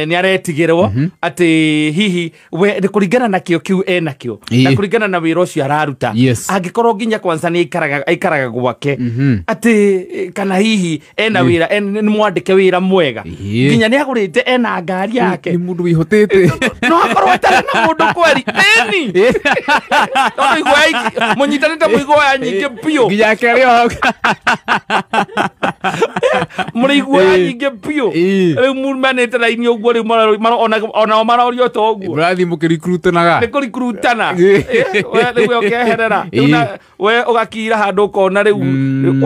nĩ aretigĩrwo atĩ hihi we nĩ kũringana na kĩo kĩu enakĩo na kũringana na wĩra ũcio araruta angĩkorwo nginya kwanza nĩ aikaraga gwake atĩ kana hihi ena wĩra nĩ mwandĩke wĩra mwega nginya nĩ agũrĩte ena ngari yake nĩ mũndũ wĩhotete no akorwo atarĩ na mũndũ kweri ĩni tondũ iguoya mũnyitanĩte mũiguoya nyingĩ biũ nginya ake arĩ mũrĩ iguoya nyingĩ biũ rĩu mumanĩte raini ũguo rĩu onao marorio ta ũguo mũrathiĩ mũkĩrikurutanaga nĩ kũrikurutana rĩu ũkeherera we ũgakira handũ ũkona rĩu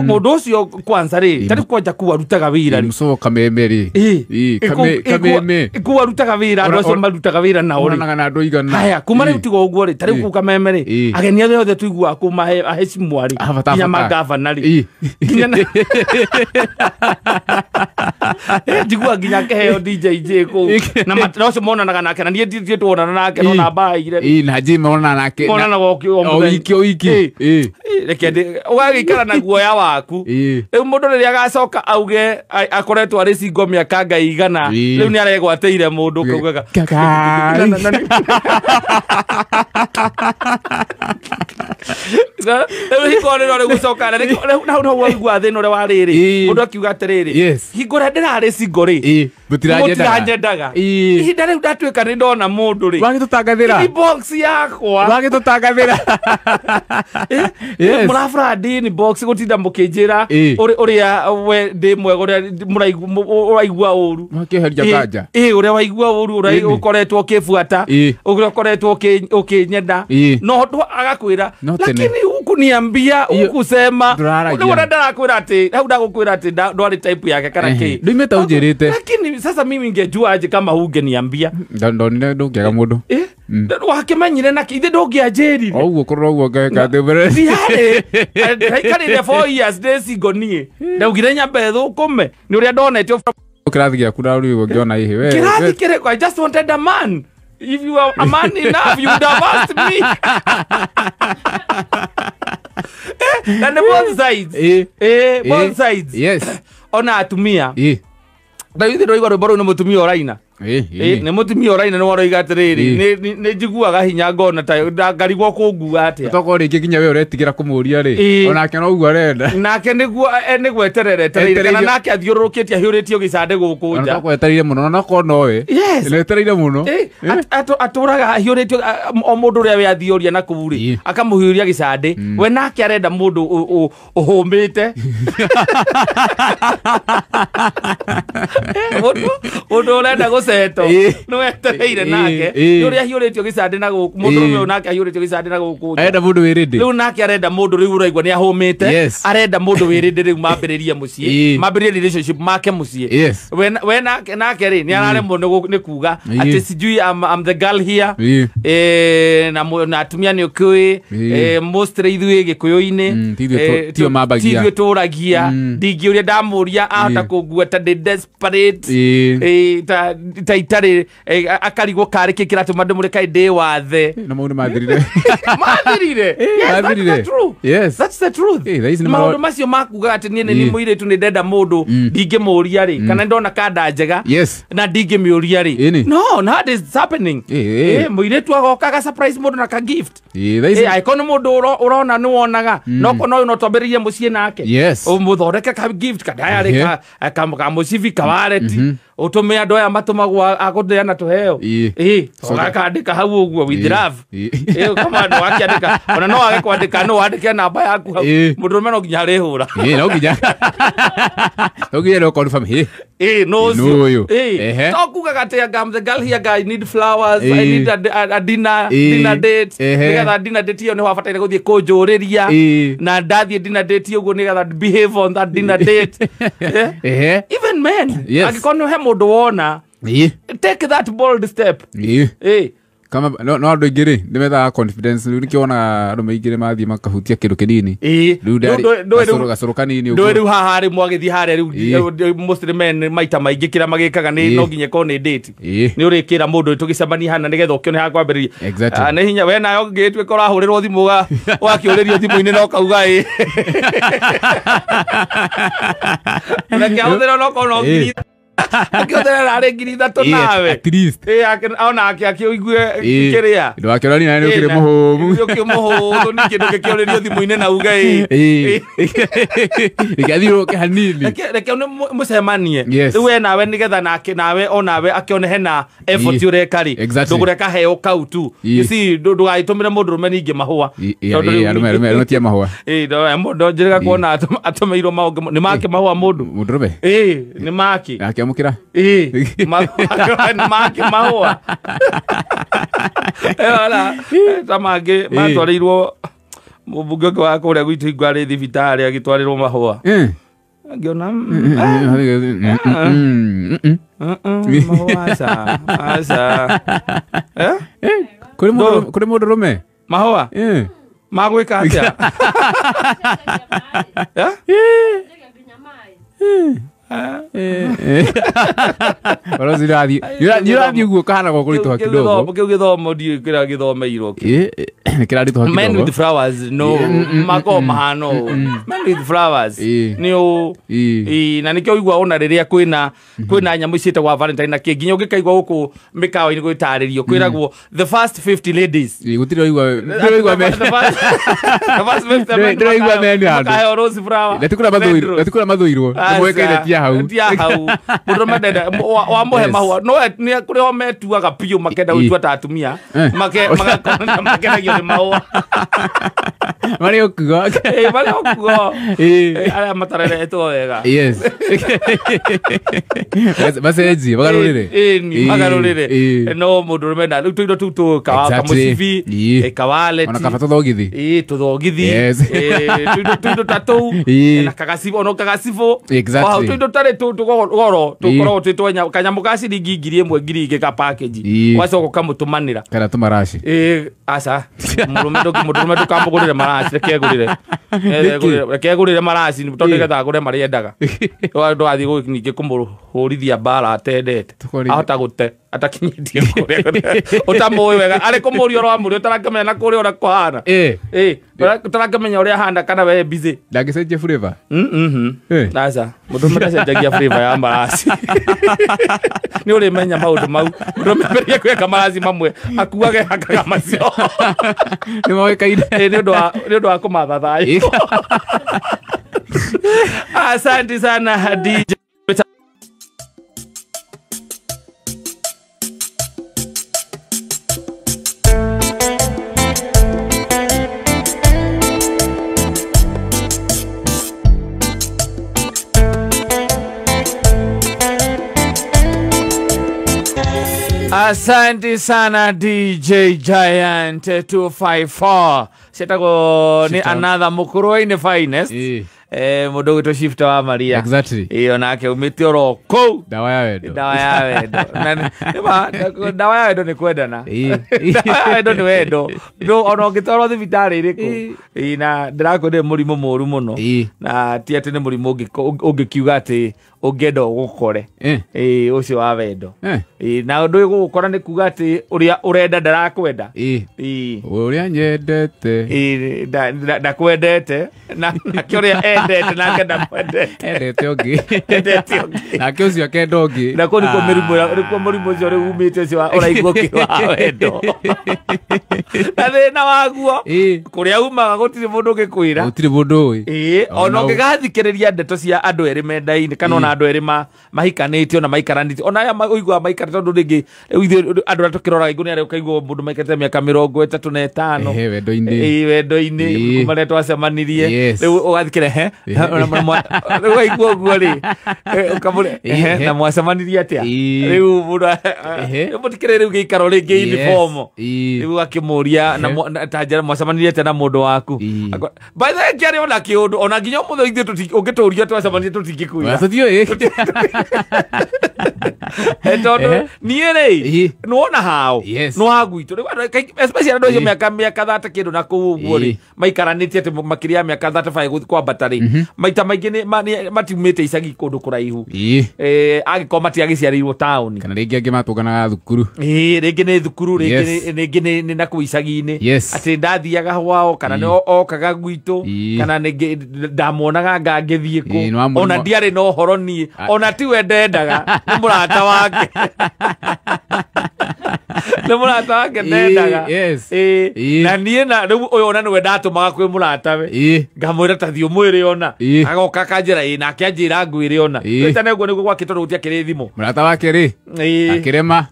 mũndũ ũcio kwanza rĩ ta rĩu kwanja kuu arutaga wĩra rĩ mũcogo kameme rĩ kameme kuu arutaga wĩra andũ acio marutaga wĩra nao rĩ onanaga na andũ aigana haya kuma rĩu tiga ũguo rĩ ta rĩu kuu kameme rĩ ageni arĩa othe tuiguaga kuu aheshimwa rĩ nginya magavana rĩ nginya njigua nginya kĩheo DJ J kũu na ũcio monanaga nake na niĩ ndirĩ tuonana nake no namba aire na J monana nake monanaga o wiki o wiki reke ũgagĩikara na guoya waku rĩu mũndũ rĩrĩa agacoka auge akoretwo arĩ single mĩaka ngai igana rĩu nĩ aregwatĩire mũndũ ũkaugaga rĩu hingo rĩrĩa rĩ gũcoka na hau waigua thĩna ũrĩa warĩ rĩ mũndũ akiuga atĩrĩrĩ hingo ĩrĩa ndĩrarĩ single rĩ mũtiranyendaga ihinda rĩu ndatuĩka nĩ ndona mũndũ rĩ wagĩtũtangathĩra inbox yakwa wagĩtũtangathĩra mũrabrandi inbox gũtinda mũkĩnjĩra ũrĩa we ndĩ mwega ũrĩa ũraigua ũru makĩeheria kanja ũrĩa waigua ũru ũrĩa ũkoretwo ũkĩbuata ũrĩa ũkoretwo ũkĩnyenda no agakwĩra lakini hukuniambia hukusema ũrĩa ndarakwĩra atĩ hau ndagũkwĩra atĩ ndwarĩ type yake kana kĩ ndũimĩte ũnjĩrĩte lakini sasa mimi ingejua aje kama hungeniambia ndonire ndũngĩaga mũndũ wakimenyire na ithe ndũngĩanjĩrire ũguo kũrora ũguo ngeka atĩ mbere ndiarĩ ndaikarire 4 years ndĩ single niĩ ndaugire nyambe thũkũme nĩ ũrĩa ndonete kĩrathi gĩaku ndarũigua ngĩona hihi we kĩrathi kĩrĩkũ I just wanted a man. If you are a man enough, you would have asked me. And both sides. Both sides. Yes. Ona atumia. Ndaithe ndũigua rwĩmbo rũu nĩ mũtumia ũraina. Nĩ mũtumia ũraina nĩ waroiga atĩrĩrĩ, nĩ njiguaga hinya ngona ta ngarigwo kũngua atĩa. Tokorwo rĩngĩ nginya we ũretigĩra kũmũria rĩ, onake no ũguo arenda. Nake nĩguo nĩgweterera etereire, kana nake athiũrũrũkĩtie ahiũrĩtio gĩcandĩ gũkũ nja. Tokorwo etereire mũno, no korwo nowe. Etereire mũno. Atũraga ahiũrĩtio o mũndũ ũrĩa we athiũria na kũu rĩ, akamũhiũria gĩcandĩ. We nake arenda mũndũ ũhũmĩte. Mũndũ ũrenda gũcetwo nĩ wetereire nake nĩ ũrĩa ahiũrĩtio gĩcandĩ na gũkũ, mũndũ ũyũ nake ahiũrĩtio gĩcandĩ na gũkũ nja. Arenda mũndũ wĩ ready. Rĩu nake arenda mũndũ rĩu ũraigua nĩ ahũmĩte, arenda mũndũ wĩ ready rĩu mambĩrĩrie mũciĩ, mambĩrĩrie relationship make mũciĩ. We nake rĩ nĩ araremwo nĩ kuga atĩ sijui I'm the girl here, na atumia nĩ ũkĩũĩ mostly ithuĩ Gĩkũyũ-inĩ ti ithuĩ tũragia, ndingĩũria ndamũria ahota kũngua ta ndĩ desperate, ta itarĩ akarigwo karĩ kĩ kĩratũma ndĩmũre kaĩ ndĩ wathe. Na maũndũ mathirire. Mathirire. Yes, that's true. Yes. That's the truth. Maũndũ macio makuga atĩ niĩ nĩ mũirĩtu nĩ ndenda mũndũ ndingĩmũria rĩ, kana ndona kanda njega na ndingĩmĩũria rĩ. No, that is happening. Mũirĩtu agoka aga surprise mũndũ na ka gift. Angĩkorwo nĩ mũndũ ũrona nĩ wonaga, no korwo no twambĩrĩrie mũciĩ nake, ũmũthondeke ka gift, ka diary, ka mũcibi, ka wallet, ũtũme andũ aya matũmagwo agũneana tũheo. Ũgakandĩka hau ũguo with love. Kama andũ akĩandĩka, ona no age kwandĩka, no wandĩke namba yaku hau. Mũndũrũme no nginya arĩhũra. No nginya. No nginya no confirm. No ũcio. To kugaga atĩ I'm the girl here, I need flowers, I need a dinner, dinner date. Nĩgetha dinner date ĩyo nĩ wabataire gũthiĩ kũnjũrĩria, na ndathiĩ dinner date ũguo nĩgetha behave on that dinner date. Even men, angĩkorwo nĩ he mũndũ wona, take that bold step. Kama no andũ aingĩ rĩ nĩ methaga confidence rĩu nĩkĩo wonaga andũ maingĩ nĩ mathiĩ makahutia kĩndũ kĩnini. Rĩu gacũrũ kanini ũguo. Ndũĩ rĩu haha rĩ mwagĩthiĩ harĩa rĩu mostly men maita maingĩ kĩrĩa magĩkaga nĩ no nginya ĩkorwo nĩ date. Nĩ ũrĩkĩra mũndũ tũgĩcemania hana nĩgetha ũkĩone ha kwambĩrĩria. Nĩ hinya we nayo ũngĩtuĩka ũrahũrĩrwo thimũ ũgakĩũrĩrio thimũ-inĩ na ũkauga ĩ. Reke ahũthĩre onokorwo no ngiri akĩhũthĩra arĩ 3,000 nawe. At least. Onake akĩũigue kĩrĩa. Ndũgakĩũrani nawe nĩ ũkĩrĩ mũhũmu. Nĩ ũkĩrĩ mũhũthũ ningĩ ndũngĩkĩũrĩrio thimũ-inĩ na uge ĩ. Reke athiũrũrũke hanini. Reke mũcemanie. Rĩu we nawe nĩgetha nake nawe onawe akĩone hena effort ũreka rĩ. Ndũgũreka heo kau tu. You see, ndũgagĩtũmĩre mũndũrũme ningĩ mahũa. Arũme matia mahũa. Mũndũ njĩrĩga kuona atũmĩirwo maũndũ. Nĩ make mahũa mũndũ. Mũndũrũme? Nĩ make. Akĩamũkĩra? Nĩ make mahũa. Ta mangĩ matwarĩirwo mũmbunge ũngĩ wa kũrĩa gwitũ hingo arĩ thibitarĩ agĩtwarĩrwo mahũa. Ngĩona mahũa aca aca. Kũrĩ mũndũrũme? Mahũa? Magwĩka atĩa? Nĩ ũguo kahana gwa kũritũha kidogo. Kĩu gĩthomo ndiũĩ kĩrĩa gĩthomeirwo kĩu. Kĩraritũha kidogo. Men with flowers, no makoragwo mahana ũũ. Men with flowers nĩ ũũ. Na nĩkĩo ũiguaga ona rĩrĩa kwĩna nyamũ ciĩtagwo Valentine na kĩ, nginya ũngĩkaigua gũkũ mĩkawa-inĩ gwĩtarĩrio kwĩragwo the first 50 ladies. Gũtirĩ ũraigua men. The first 50 men ndĩraigua men handũ. Makaheo rose flower. Na ti kũrĩa mathũirwo, nĩ moĩkaine ti hau. Ti hau. Mũndũ mendete wamũhe mahũa no nĩ kũrĩ o metuaga biũ makenda gũtua ta atumia makenagio nĩ mahũa. Marĩ okuo. Marĩ okuo. Arĩa matareretwo wega. Yes. Macenjie magarũrĩre. Magarũrĩre. No mũndũrũme na rĩu tũindo tũu tũ kamũcibi, kawaleti. Ona kaba tũthogithi. Tũthogithi. Tũindo ta tũu na kagacibũ, ona kagacibũ. Exactly. Tũindo tarĩ goro tũkoragwo twĩ twa kanyamũ ka ciringi 1,000 2,000 ka package. Ũgacoka ũkamũtũmanĩra. Kana tũmaraci. Aca. Mũndũrũme ndũkamũgũrĩre maraci, reke egũrĩre. Reke egũrĩre maraci tondũ nĩgetha agũre marĩa endaga. Ndũgathiĩ ningĩ kũmũhũrithia mbara atendete. Ahota gũte. Atakinyĩtie kũrĩa ũtamũĩ wega arĩ kũmũria ũramũria ũtarakĩmenya na kũrĩa ũrĩa kũhana ũtarakĩmenya ũrĩa ahana kana we busy ndangĩcenjia flavor aca mũndũ ũmwe ndacenjagia flavor ya maraci nĩ ũrĩmenya maũndũ mau mũndũ ũmwe gwĩka maraci mamwe akuage hakaga macio nĩ moĩkaine nĩ ũndũ wa kũmatha thayũ. Asante sana DJ. Asante sana DJ Giant 254. Cietagwo ni another Mukurweini finest. Mũndũ gwĩtwo Shifter wa Maria. Exactly. Ĩyo nake umĩte oro kũu. Dawa ya wendo. Dawa ya wendo. Dawa ya wendo nĩ kwendana. Dawa ya wendo nĩ wendo. No ona ũngĩtwarwo thibitarĩ ĩrĩkũ. Na ndĩrakwĩrire mũrimũ mũru mũno. Na ti atĩ nĩ mũrimũ ũngĩkiuga atĩ ũngĩenda ũgũkore. Ũcio wa wendo. Na ũndũ ũyũ gũgũkora nĩ kuga atĩ ũrĩa ũrenda ndarakwenda. Ũrĩa nyendete. Ndakwendete. Nake ũrĩa endete nake ndakwendete. Endete ũngĩ. Endete ũngĩ. Nake ũcio akenda ũngĩ. Na kũu nĩkuo mũrimũ ũcio rĩu umĩte ũcio ũraigua ũkĩ wa wendo. Na thĩna waguo kũrĩa umaga gũtirĩ mũndũ ũngĩkwĩra. Gũtirĩ mũndũ ũĩ. Ona ũngĩgathikĩrĩria ndeto cia andũ erĩ mendaine kana ona andũ erĩ mahikanĩtie ona maikaranĩtie ona aya ũiguaga maikarĩte tondũ rĩngĩ rĩu ithuĩ andũ arĩa tũkĩroraga igũrũ nĩ arĩa ũkaigua mũndũ maikarĩte mĩaka 35 wendo-inĩ. Wendo-inĩ kuma rĩrĩa twacemanirie rĩu ũgathikĩrĩria he rĩu waigua ũguo rĩ ũkamũria na mwacemanirie atĩa rĩu mũndũ mũtikĩrĩ rĩu gĩikaro rĩngĩ uniform rĩu akĩmũria na ta njĩra mwacemanirie atĩa na mũndũ waku. By the way kĩarĩ ona kĩũndũ ona nginya ũmũthĩ ithuĩ ũngĩtũria twacemanirie tũtingĩkwĩra. Tondũ niĩ rĩ nĩwona hao nĩ wa gwitũ rĩu especially andũ acio mĩaka 30 kĩndũ na kũu ũguo rĩ maikaranĩtie atĩ makĩria ya mĩaka 35 kwambata rĩ maita maingĩ matiumĩte icagi kũndũ kũraihu angĩkorwo matiagĩciarĩirwo taũni kana rĩngĩ angĩ matũnganaga thukuru rĩngĩ nĩ thukuru rĩngĩ nĩ na kũu icagi-inĩ atĩ ndathiaga hwao kana nĩ okaga gwitũ kana ndamuonaga ngangĩthiĩ kũ ona ndiarĩ na ũhoro niĩ ona tiwe ndendaga nĩ mũrata wake nĩ mũrata wake ndendaga na niĩ na rĩu ũyũ ona nĩwe ndatũmaga kwĩ mũratawe ngamwĩra ta thiĩ ũmwĩre ona agoka akanjĩra ĩ nake anjĩra ngwĩre ona ĩtane ũguo nĩguo gwake tondũ gũtiakĩrĩ thimũ mũrata wake rĩ akĩrema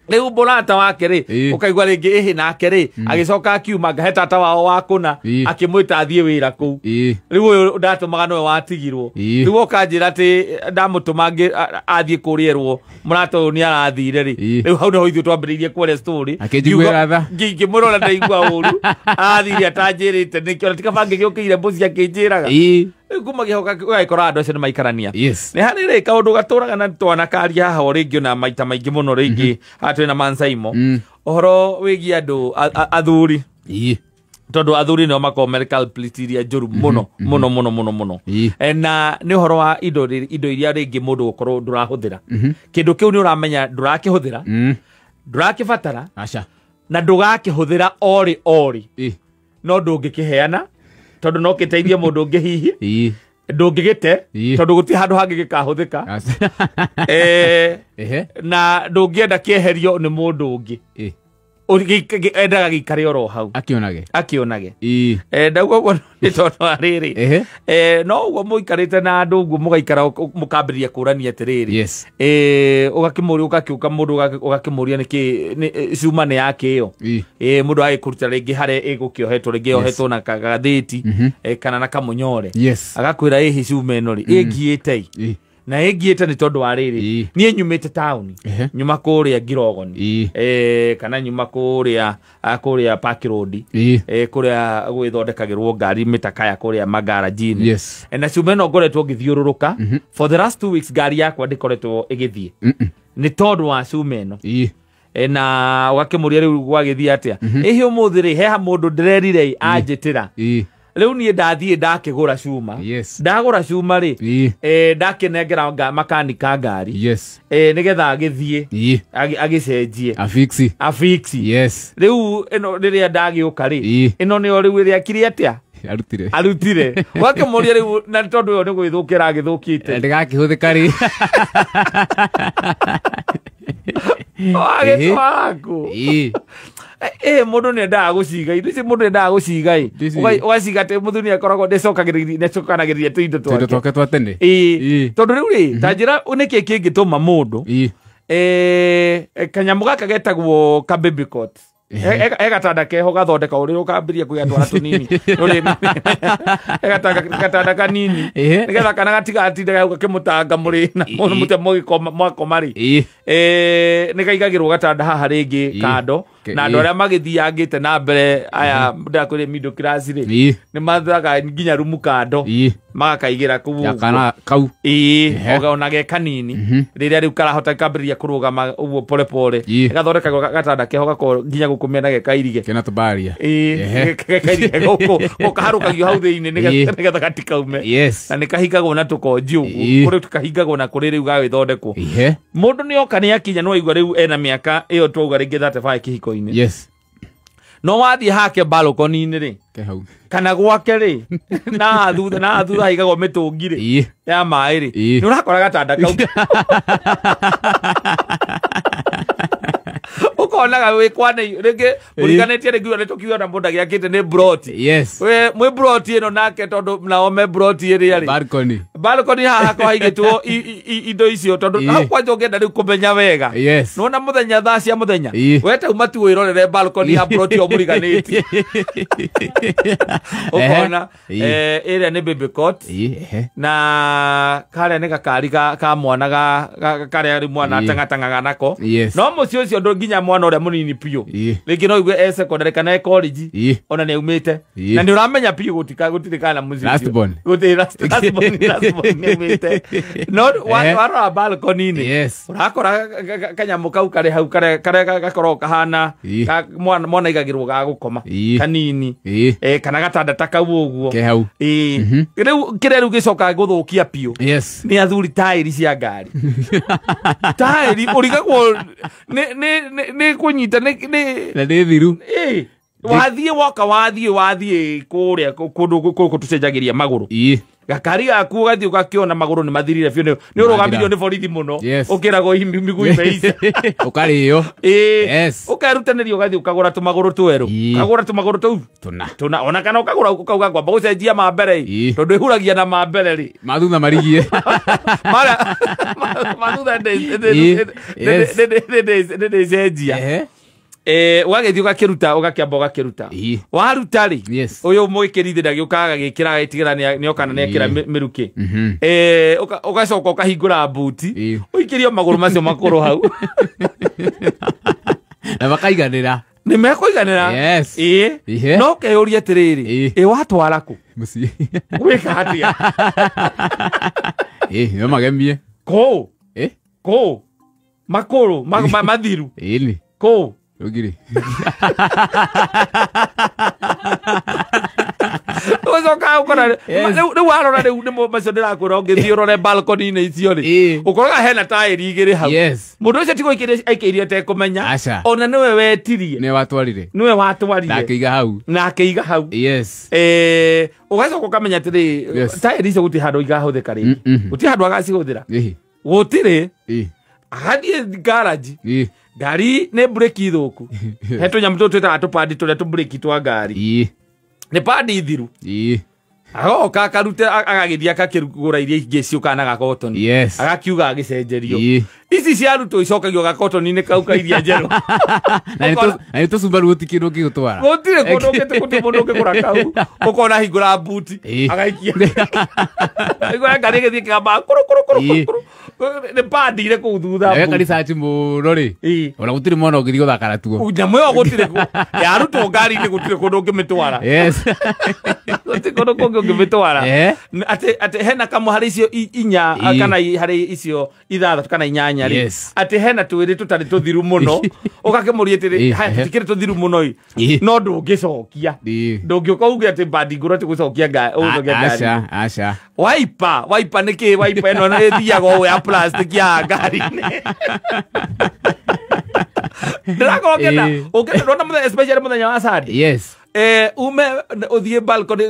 rĩu mũrata wake rĩ ũkaigua rĩngĩ ĩhĩ nake rĩ agĩcoka akiuma ngahe tata wao wa kũna akĩmwĩta athiĩ wĩra kũu rĩu ũyũ ndatũmaga nĩwe watigirwo rĩu ũkanjĩra atĩ ndamũtũma athiĩ kũrĩa mũrata ũyũ nĩ arathire rĩ rĩu hau nĩho ithuĩ twambĩrĩirie kwaria story akĩnjiguĩra tha ngĩmwĩra ũrĩa ndaigua ũru arathire atanjĩrĩte nĩkĩo ona ti kaba ngĩgĩũkĩire mũciĩ akĩnjĩraga rĩu kuma gĩhoka ũgagĩkora andũ acio nĩ maikarania nĩ harĩ rĩ kaũndũ gatũraga na twanakaria haha o rĩngĩ ona maita maingĩ mũno rĩngĩ haha twĩna Mansaimo ũhoro wĩgiĩ andũ athuri tondũ athuri nĩo makoragwo marĩ culprit iria njũru mũno mũno mũno mũno mũno na nĩ ũhoro wa indo iria rĩngĩ mũndũ gũkorwo ndũrahũthĩra kĩndũ kĩu nĩ ũramenya ndũrakĩhũthĩra ndũrakĩbatara na ndũgakĩhũthĩra orĩ orĩ no ndũngĩkĩheana tondũ no gĩteithie mũndũ ũngĩ hihi ndũngĩgĩte tondũ gũtirĩ handũ hangĩ gĩkahũthĩka na ndũngĩenda kĩeherio nĩ mũndũ ũngĩ endaga gĩikare oro hau akĩonage akĩonage ndauga ũguo nĩ tondũ wa rĩrĩ no ũguo mũikarĩte na andũ ũguo mũgaikara mũkambĩrĩria kũrania atĩrĩrĩ ũgakĩmũria ũgakĩũka mũndũ ũgakĩmũria nĩkĩ cuma nĩ yake ĩyo mũndũ agĩkũruta rĩngĩ harĩa ĩgũkĩohetwo rĩngĩ yohetwo na kagathĩti kana na kamũnyore agakwĩra ĩhĩ cuma ĩno rĩ ĩngiĩte na ĩngiĩte nĩ tondũ wa rĩrĩ niĩ nyumĩte taũni nyuma kũrĩa Ngirogoni kana nyuma kũrĩa kũrĩa Park Road kũrĩa gwĩthondekagĩrwo ngari mĩtakaya kũrĩa magaranjinĩ na cuma ĩno ngoretwo ngĩthiũrũrũka for the last 2 weeks ngari yakwa ndĩkoretwo ĩgĩthiĩ nĩ tondũ wa cuma ĩno na ũgakĩmũria rĩu gwagĩthiĩ atĩa ĩhĩ ũmũthĩ rĩ heha mũndũ ndĩrerire anjĩtĩra Rĩu niĩ ndathiĩ ndakĩgũra cuma. Ndagũra cuma rĩ, ndakĩnengera makanika ngari. Nĩgetha agĩthiĩ agĩcenjie. Afixi. Rĩu ĩno rĩrĩa ndagĩũka rĩ, ĩno nĩyo rĩu ĩrĩa akiri atĩa? Arutire. Wakĩmũria rĩu na tondũ ĩyo nĩ gwĩthũkĩra agĩthũkĩte. Ndĩgakĩhũthĩka rĩ. Wagĩtwara kũ? Mũndũ nĩendaga gũciga indo ici, mũndũ nĩendaga gũciga ĩ. Ũgaciga atĩ mũthuri nĩakoragwo nĩacokanagĩrĩria tũindo twake. Tũindo twake twa tene. Tondũ rĩu rĩ, ta njĩra nĩkĩ kĩngĩtũma mũndũ kanyamũ gaka getagwo ka baby cot. He gatanda keho gathondeka ũrĩa ũkambĩrĩria kwĩgatwara tũnini. He gatanda kanini nĩgetha kana gatigatinda hau gakĩmũtanga mũrĩ na mũte mwakoma rĩ. Nĩkaigagĩrwo gatanda haha rĩngĩ kando na andũ arĩa magĩthiangĩte na mbere aya ndakwĩrĩ middle class rĩ nĩ mathaga nginya rumu kando magakaigĩra kũu kana kau ona ge kanini rĩrĩa rĩu karahota kambĩrĩria kũrũgama ũguo pole pole gathondekagwo gatanda keho gakorwo nginya gũkũ mĩena gekairige kena tũbaria gekairige gũkũ kaharũkagio hau thĩinĩ nĩgetha gatikaume na nĩkahingagwo na tũkonji ũguo kũrĩ kahingagwo na kũrĩ rĩu gagĩthondekwo. Mũndũ nĩoka nĩakinya nĩwaigua rĩu ena mĩaka ĩyo twauga rĩngĩ 35 kĩhiko-inĩ. No wathiĩ hake balcony-inĩ rĩ kana gwake rĩ na thutha haigagwo mĩtũngi rĩ ya maĩ rĩ nĩ ũrakora gatanda kau ũkonaga wĩ kwana rĩngĩ mũriganĩtie rĩngĩ nĩ tũkiuga na mũndũ agĩakĩte nĩ broti. We mwĩ broti ĩno nake tondũ nao me broti ĩrĩa rĩ balcony haha hakorwo haigĩtwo indo icio tondũ hau kwanja ũngĩenda rĩu kũmenya wega nĩwona mũthenya thaa cia mũthenya we tauma tu wĩrorere balcony ya broti ĩyo mũriganĩtie ũkona ĩrĩa nĩ baby cot na karĩa nĩ gakari ka mwana karĩa rĩu mwana atang'atang'aga nako no mũciĩ ũcio ndũ nginya mwana ũrĩa mũnini biũ rĩngĩ no igue e secondary kana e college ona nĩ aumĩte na nĩ ũramenya biũ gũtirĩ kana mũciĩ ũcio gũtirĩ last born nĩ aumĩte no warora balcony-inĩ ũrakora kanyamũ kau karĩ hau karĩa gakoragwo kahana mwana aigagĩrwo ga gũkoma kanini kana gatanda ta kau ũguo rĩu kĩrĩa rĩu gĩcokaga gũthũkia biũ nĩ athuri taĩri cia ngari taĩri ũrigagwo nĩ kũnyita nĩ thiru wathiĩ woka wathiĩ kũrĩa kũndũ gũkũ tũcenjagĩria magũrũ gakari gaku ũgathiĩ ũgakĩona magũrũ nĩ mathirire biũ nĩ ũrũgamirio nĩ borithi mũno ũkĩragwo mĩguu imeica ũkarĩo ũkerutanĩria ũgathiĩ ũkagũra tũmagũrũ twerũ ũkagũra tũmagũrũ tũu tũna ona kana ũkagũra ũkauga ngwamba gũcenjia ma mbere tondũ ĩhuragia na ma mbere rĩ mathutha marigie mathutha ndĩcenjia ũgagĩthiĩ ũgakĩruta ũgakĩamba ũgakĩruta waruta rĩ ũyũ mwĩkĩri ndagĩũkaga agĩkĩra agĩtigĩra nĩoka na nĩekĩra mĩrukĩ ũgacoka ũkahingũra mbuti ũikĩrio magũrũ macio makũrũ hau na makaiganĩra nĩ mekũiganĩra no ũkeyũria atĩrĩrĩ ĩ watwara kũ mũciĩ gwĩka atĩa no magemie kũ kũ makũrũ mathiru kũ Ugiri. Ũcokaga ũkora rĩu warora rĩu nĩmo macio ndĩrakwĩra ũngĩthiĩ ũrore balcony-inĩ icio rĩ ũkoraga hena taĩri igĩrĩ hau mũndũ ũcio ti gũikĩria aikĩirie atekũmenya ona nĩwe wetirie nĩwe watwarire na akĩiga hau ũgacoka ũkamenya atĩrĩ taĩri icio gũtirĩ handũ igahũthĩka rĩngĩ gũtirĩ handũ agacihũthĩra gũtirĩ agathiĩ garage ngari nĩ breki thũku he tũnyamũ tũtũ twĩtaga tũpandi tũrĩa tũbreki twa ngari nĩ pandi thiru agoka akarute agagĩthiĩ akakĩgũra iria ingĩ ciũkaga na gakotoni agakiuga agĩcenjerio ici ciarutwo icokagio gakotoni-inĩ kau ka iria njerũ na nĩ tũcumbaru gũtirĩ kĩndũ ũngĩgũtwara gũtirĩ kũndũ gũtirĩ mũndũ ũngĩgũra kau ũkona hingũra mbuti agaikia hingũra ngari ĩgĩthiĩ kĩgamba kũrũ kũrũ kũrũ kũrũ nĩ pandi ire kũu thutha weka research mũno rĩ ona gũtirĩ mwana ũngĩthiĩ gũthaka natuo nyamũ ĩyo gũtirĩ yarutwo ngari-inĩ gũtirĩ kũndũ ũngĩmĩtwara gũtirĩ kũndũ kũngĩ ũngĩmĩtwara atĩ hena kamwe harĩ icio inya kana harĩ icio ithathatũ kana inyanya nyanya rĩ atĩ hena twĩrĩ tũtarĩ tũthiru mũno ũgakĩmũria atĩrĩ haya tũtikĩrĩ tũthiru mũno ĩ no ndũngĩcokia ndũngĩũka uge atĩ bandi ngũrũ atĩ gũcokia ngari aca aca waipa waipa nĩkĩ waipa ĩno ĩthiaga ũũ ya plastic ya ngari-inĩ ndĩrakorwo ngĩenda ũngĩenda mũthenya especially mũthenya wa Sunday yes ume uthie balcony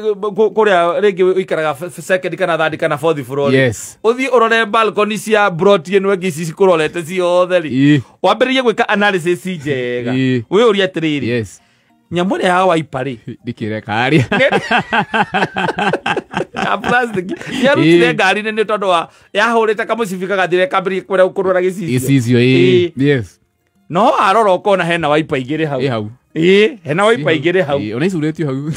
kuria ringi uikaraga second kana third kana fourth floor yes uthie urore balcony cia broti ino ingi ici cikurorete ciothe ri wambiririe gwika analysis njega wiurie atiriri yes nyamu ĩrĩa ya waipa ri ndikireka aria ya plastic yarutire ngari-inĩ nĩ tondũ wa yahũrĩte kamũcibi gagathire kambĩrĩria kwenda kũrora gĩcicio yes no arora ũkona hena waipa igĩrĩ hau hena waipa igĩrĩ hau ona icurĩtio hau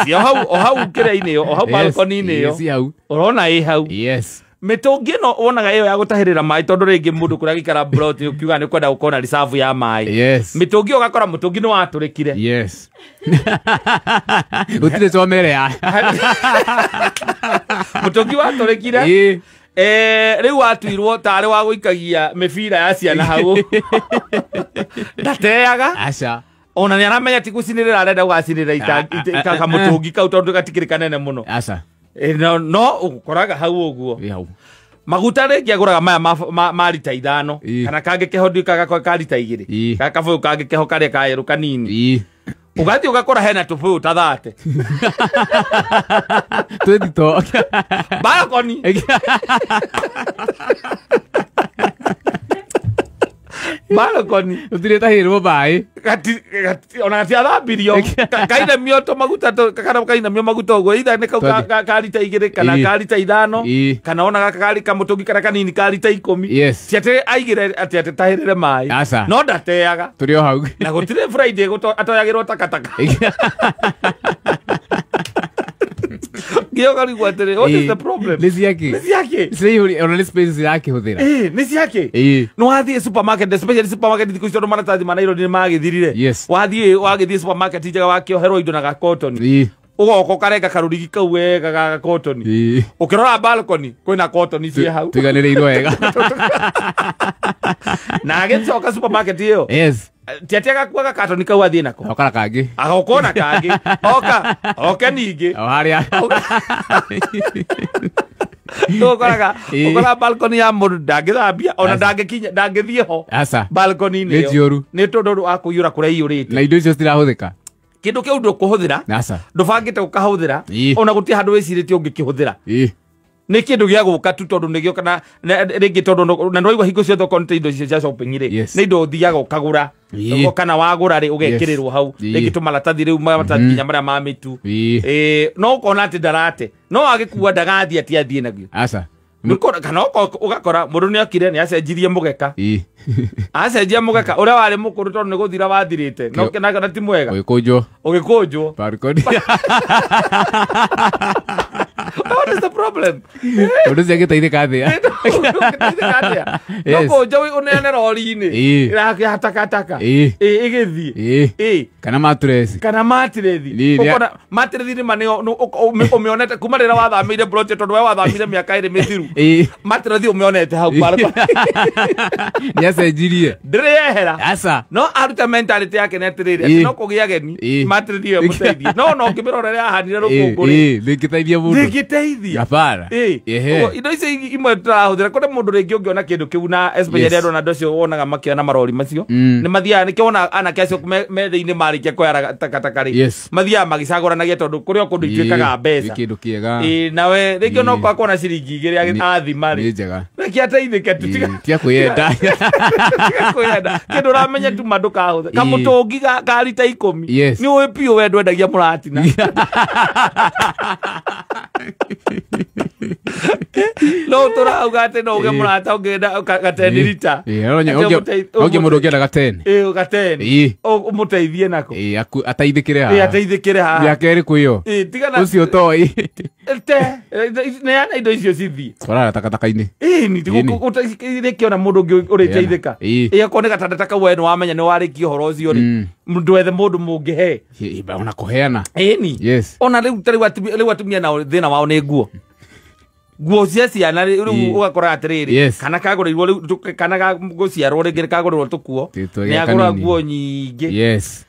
cio hau o hau kĩrĩa-inĩ ĩyo o hau balcony-inĩ ĩyo ci hau ũrona ĩ hau yes mĩtũngi ĩno wonaga ĩyo ya gũtahĩrĩra maĩ tondũ rĩngĩ mũndũ kũrĩa gĩikara plot ũkiuga nĩ kwenda gũkorwo na reserve ya maĩ yes mĩtũngi ũgakora mũtũngi nĩ watũrĩkire yes gũtirĩ comere ya mũtũngi watũrĩkire rĩu watuirwo tarĩ wa gũikagia mĩbira ya ciana hau ndateaga aca ona nĩ aramenya ti gũcinĩrĩra arenda gũgacinĩrĩra kamũtũngi kau tondũ gatikĩrĩ kanene mũno aca no ũkoraga hau ũguo maguta rĩngĩ agũraga maya ma rita 5 kana kangĩ keho ndiũkaga ka rita 2 kana kabũyũ kangĩ keho karĩa ka yerũ kanini ũgathiĩ ũgakora hena tũbũyũ ta 30 twĩthito balcony balcony ũtirĩ tahĩrwo maĩ ona gatiathambirio kainamio tũmaguta kana kainamio maguta ũguo either nĩ kau ka rita 2 kana ka rita 5 kana ona gaka karĩ kamũtũngi karĩa kanini ka rita 10 yes ti atĩ aigĩre atĩ atĩ tahĩrĩre maĩ no ndateaga tũrĩ o hau na gũtirĩ Friday atoyagĩrwo takataka ngĩokarigwo atĩrĩ what is the problem nĩ ciake nĩ ciake ciraihũria ona nĩ space cirakĩhũthĩra nĩ ciake nĩ wathiĩ supermarket especially supermarket thikũ ici tondũ maratathi ma Nairobi nĩ magĩthirire wathiĩ wagĩthiĩ supermarket njega wakĩoherwo indo na gakotoni ũgoka ũkarenga karũrigi kau wega ga gakotoni ũkĩrora balcony kwĩna kotoni ciĩ hau tũiganĩrĩirwo wega na agĩcoka supermarket ĩyo yes ti atĩ agakua gakatoni kau athiĩ nako oka na kangĩ agoka na kangĩ oka oke ningĩ o harĩa ũkoraga ũkora balcony ya mũndũ ndangĩthambia ona ndangĩkinya ndangĩthiĩ ho balcony-inĩ ĩyo nĩ tondũ wa kũiyũra kũrĩa iyũrĩte na indo icio citirahũthĩka kĩndũ kĩu ndũkũhũthĩra ndũbangĩte gũkahũthĩra ona gũtirĩ handũ wĩcirĩtie ũngĩkĩhũthĩra nĩ kĩndũ gĩa gũka tu tondũ nĩgĩo kana rĩngĩ tondũ na nĩwaigua hingo ciothe okorwo nĩ indo icio cia shopping rĩ nĩ indo ũthiaga ũkagũra kana wagũra rĩ ũgekĩrĩrwo hau rĩngĩ tũmaratathi rĩu maratathi nginya marĩa ma mĩtu no ũkona atĩ ndarate no agĩkua ndagathiĩ atĩ athiĩ naguo aca kana ũgakora mũndũ nĩ okire nĩ acenjirie mũgeka acenjia mũgeka ũrĩa warĩ mũkũrũ tondũ nĩ gũthira wathirĩte no na ti mwega ũgĩkũnjwo ũgĩkũnjwo balcony What is the problem? Ũndũ ũcio angĩteithĩka atĩa? No kũnja ũneane rori-inĩ ya takataka ĩgĩthiĩ kana matresi kana matirethi ũkona matirethi nĩ ma ũmĩonete kuma rĩrĩa wathamĩire plot tondũ we wathamire mĩaka 2 mĩthiru matirethi ũmĩonete hau balcony nĩ acenjirie ndĩrĩ yehera aca no aruta mentality yake nĩ atĩrĩrĩ atĩ no kũgĩa ageni matirethi ĩyo ĩmũteithie no ona ũngĩmĩrora ũrĩa yahanire rũkũngũ rĩ ndĩngĩteithia mũndũ ndĩngĩteithia hapana indo icio imwe tũrahũthĩra kũrĩ mũndũ rĩngĩ ũngĩona kĩndũ kĩu na especially andũ ona andũ acio wonaga makĩona marori macio nĩ mathiaga nĩkĩo wona anake acio me thĩinĩ marĩkia kuoya takataka rĩ mathiaga magĩcagũranagia tondũ kũrĩ o kũndũ ituĩkaga mbeca kĩndũ kĩega nawe rĩngĩ ona okorwo kuona ciringi 2 athima rĩ reke ateithĩke tu tiga kwĩyenda tiga kwĩyenda kĩndũ ũramenya tu ma ndũkahũthĩra kamũtũngi ka rita 10 nĩ ũĩ biũ we ndwendagia mũratina no tũrauga atĩ no uge mũrata ũngĩenda gateni rita onge mũndũ ũngĩenda gateni gateni ũmũteithie nako ateithĩkĩre haha ateithĩkĩre haha mĩaka ĩrĩkũ ĩyo ũcio ũtoĩ te neana indo icio cithiĩ twarara takataka-inĩ rĩkĩona mũndũ ũngĩ ũrĩteithĩka akorwo nĩ gatanda ta kau we nĩ wamenya nĩ warĩkia ũhoro ũcio rĩ ndwethe mũndũ mũngĩhe ona kũheana ĩni ona rĩu ta rĩu atumia nao thĩna wao nĩ nguo Nguo cia ciana rĩu ũgakora atĩrĩrĩ kana kagũrĩirwo rĩu kana gũciarwo rĩngĩ kagũrĩrwo tũkuo nĩ agũra nguo nyingĩ. Yes.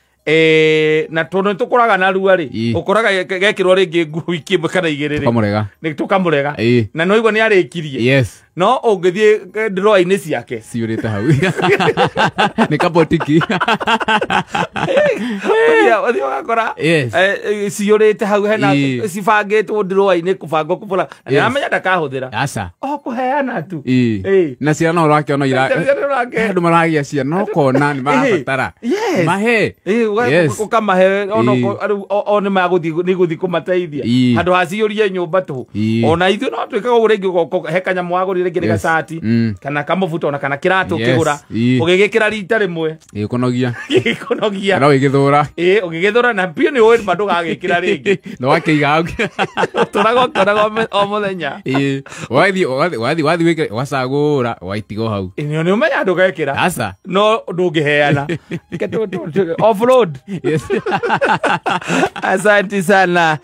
Na tondũ nĩtũkũraga narua rĩ ũkoraga gekĩrwo rĩngĩ nguo wiki ĩmwe kana igĩrĩ rĩ nĩ tũkamũrega na no igua nĩ arĩkirie. Yes. No ũngĩthiĩ drawer-inĩ ciake ciũrĩte hau nĩ kabotiki ũthiĩ ũgakora ciũrĩte hau hena cibangĩtwo drawer-inĩ kũbangwo kũbũra na nĩaramenya ndakahũthĩra. Aca. O kũheana tu. Na ciana no ũrakĩona ira andũ maragĩa ciana no kona nĩ marabatara mahe. Ũkamahe o nĩ magũthiĩ kũmateithia handũ ha ciyũrie nyũmba tũhũ. Ona ithuĩ no twĩkaga ũguo rĩngĩ he kanyamũ wagũrire rĩngĩ nĩ gacati kana kamũbuto ona kana kĩratũ ũkĩgũra ũgĩgĩkĩra rita rĩmwe gĩkũnogia gĩkũnogia no ũgĩgĩthũra ũgĩgĩthũra na biũ nĩ ũĩ ma ndũgagĩkĩra rĩngĩ no wakĩiga hau ũtũraga ũkĩonaga o mũthenya. Wathiĩ wĩkĩre ũgacagũra ũgaitiga hau nĩ ũmenya ndũgekĩra aca no ndũngĩheana offload. Yes. Asante sana.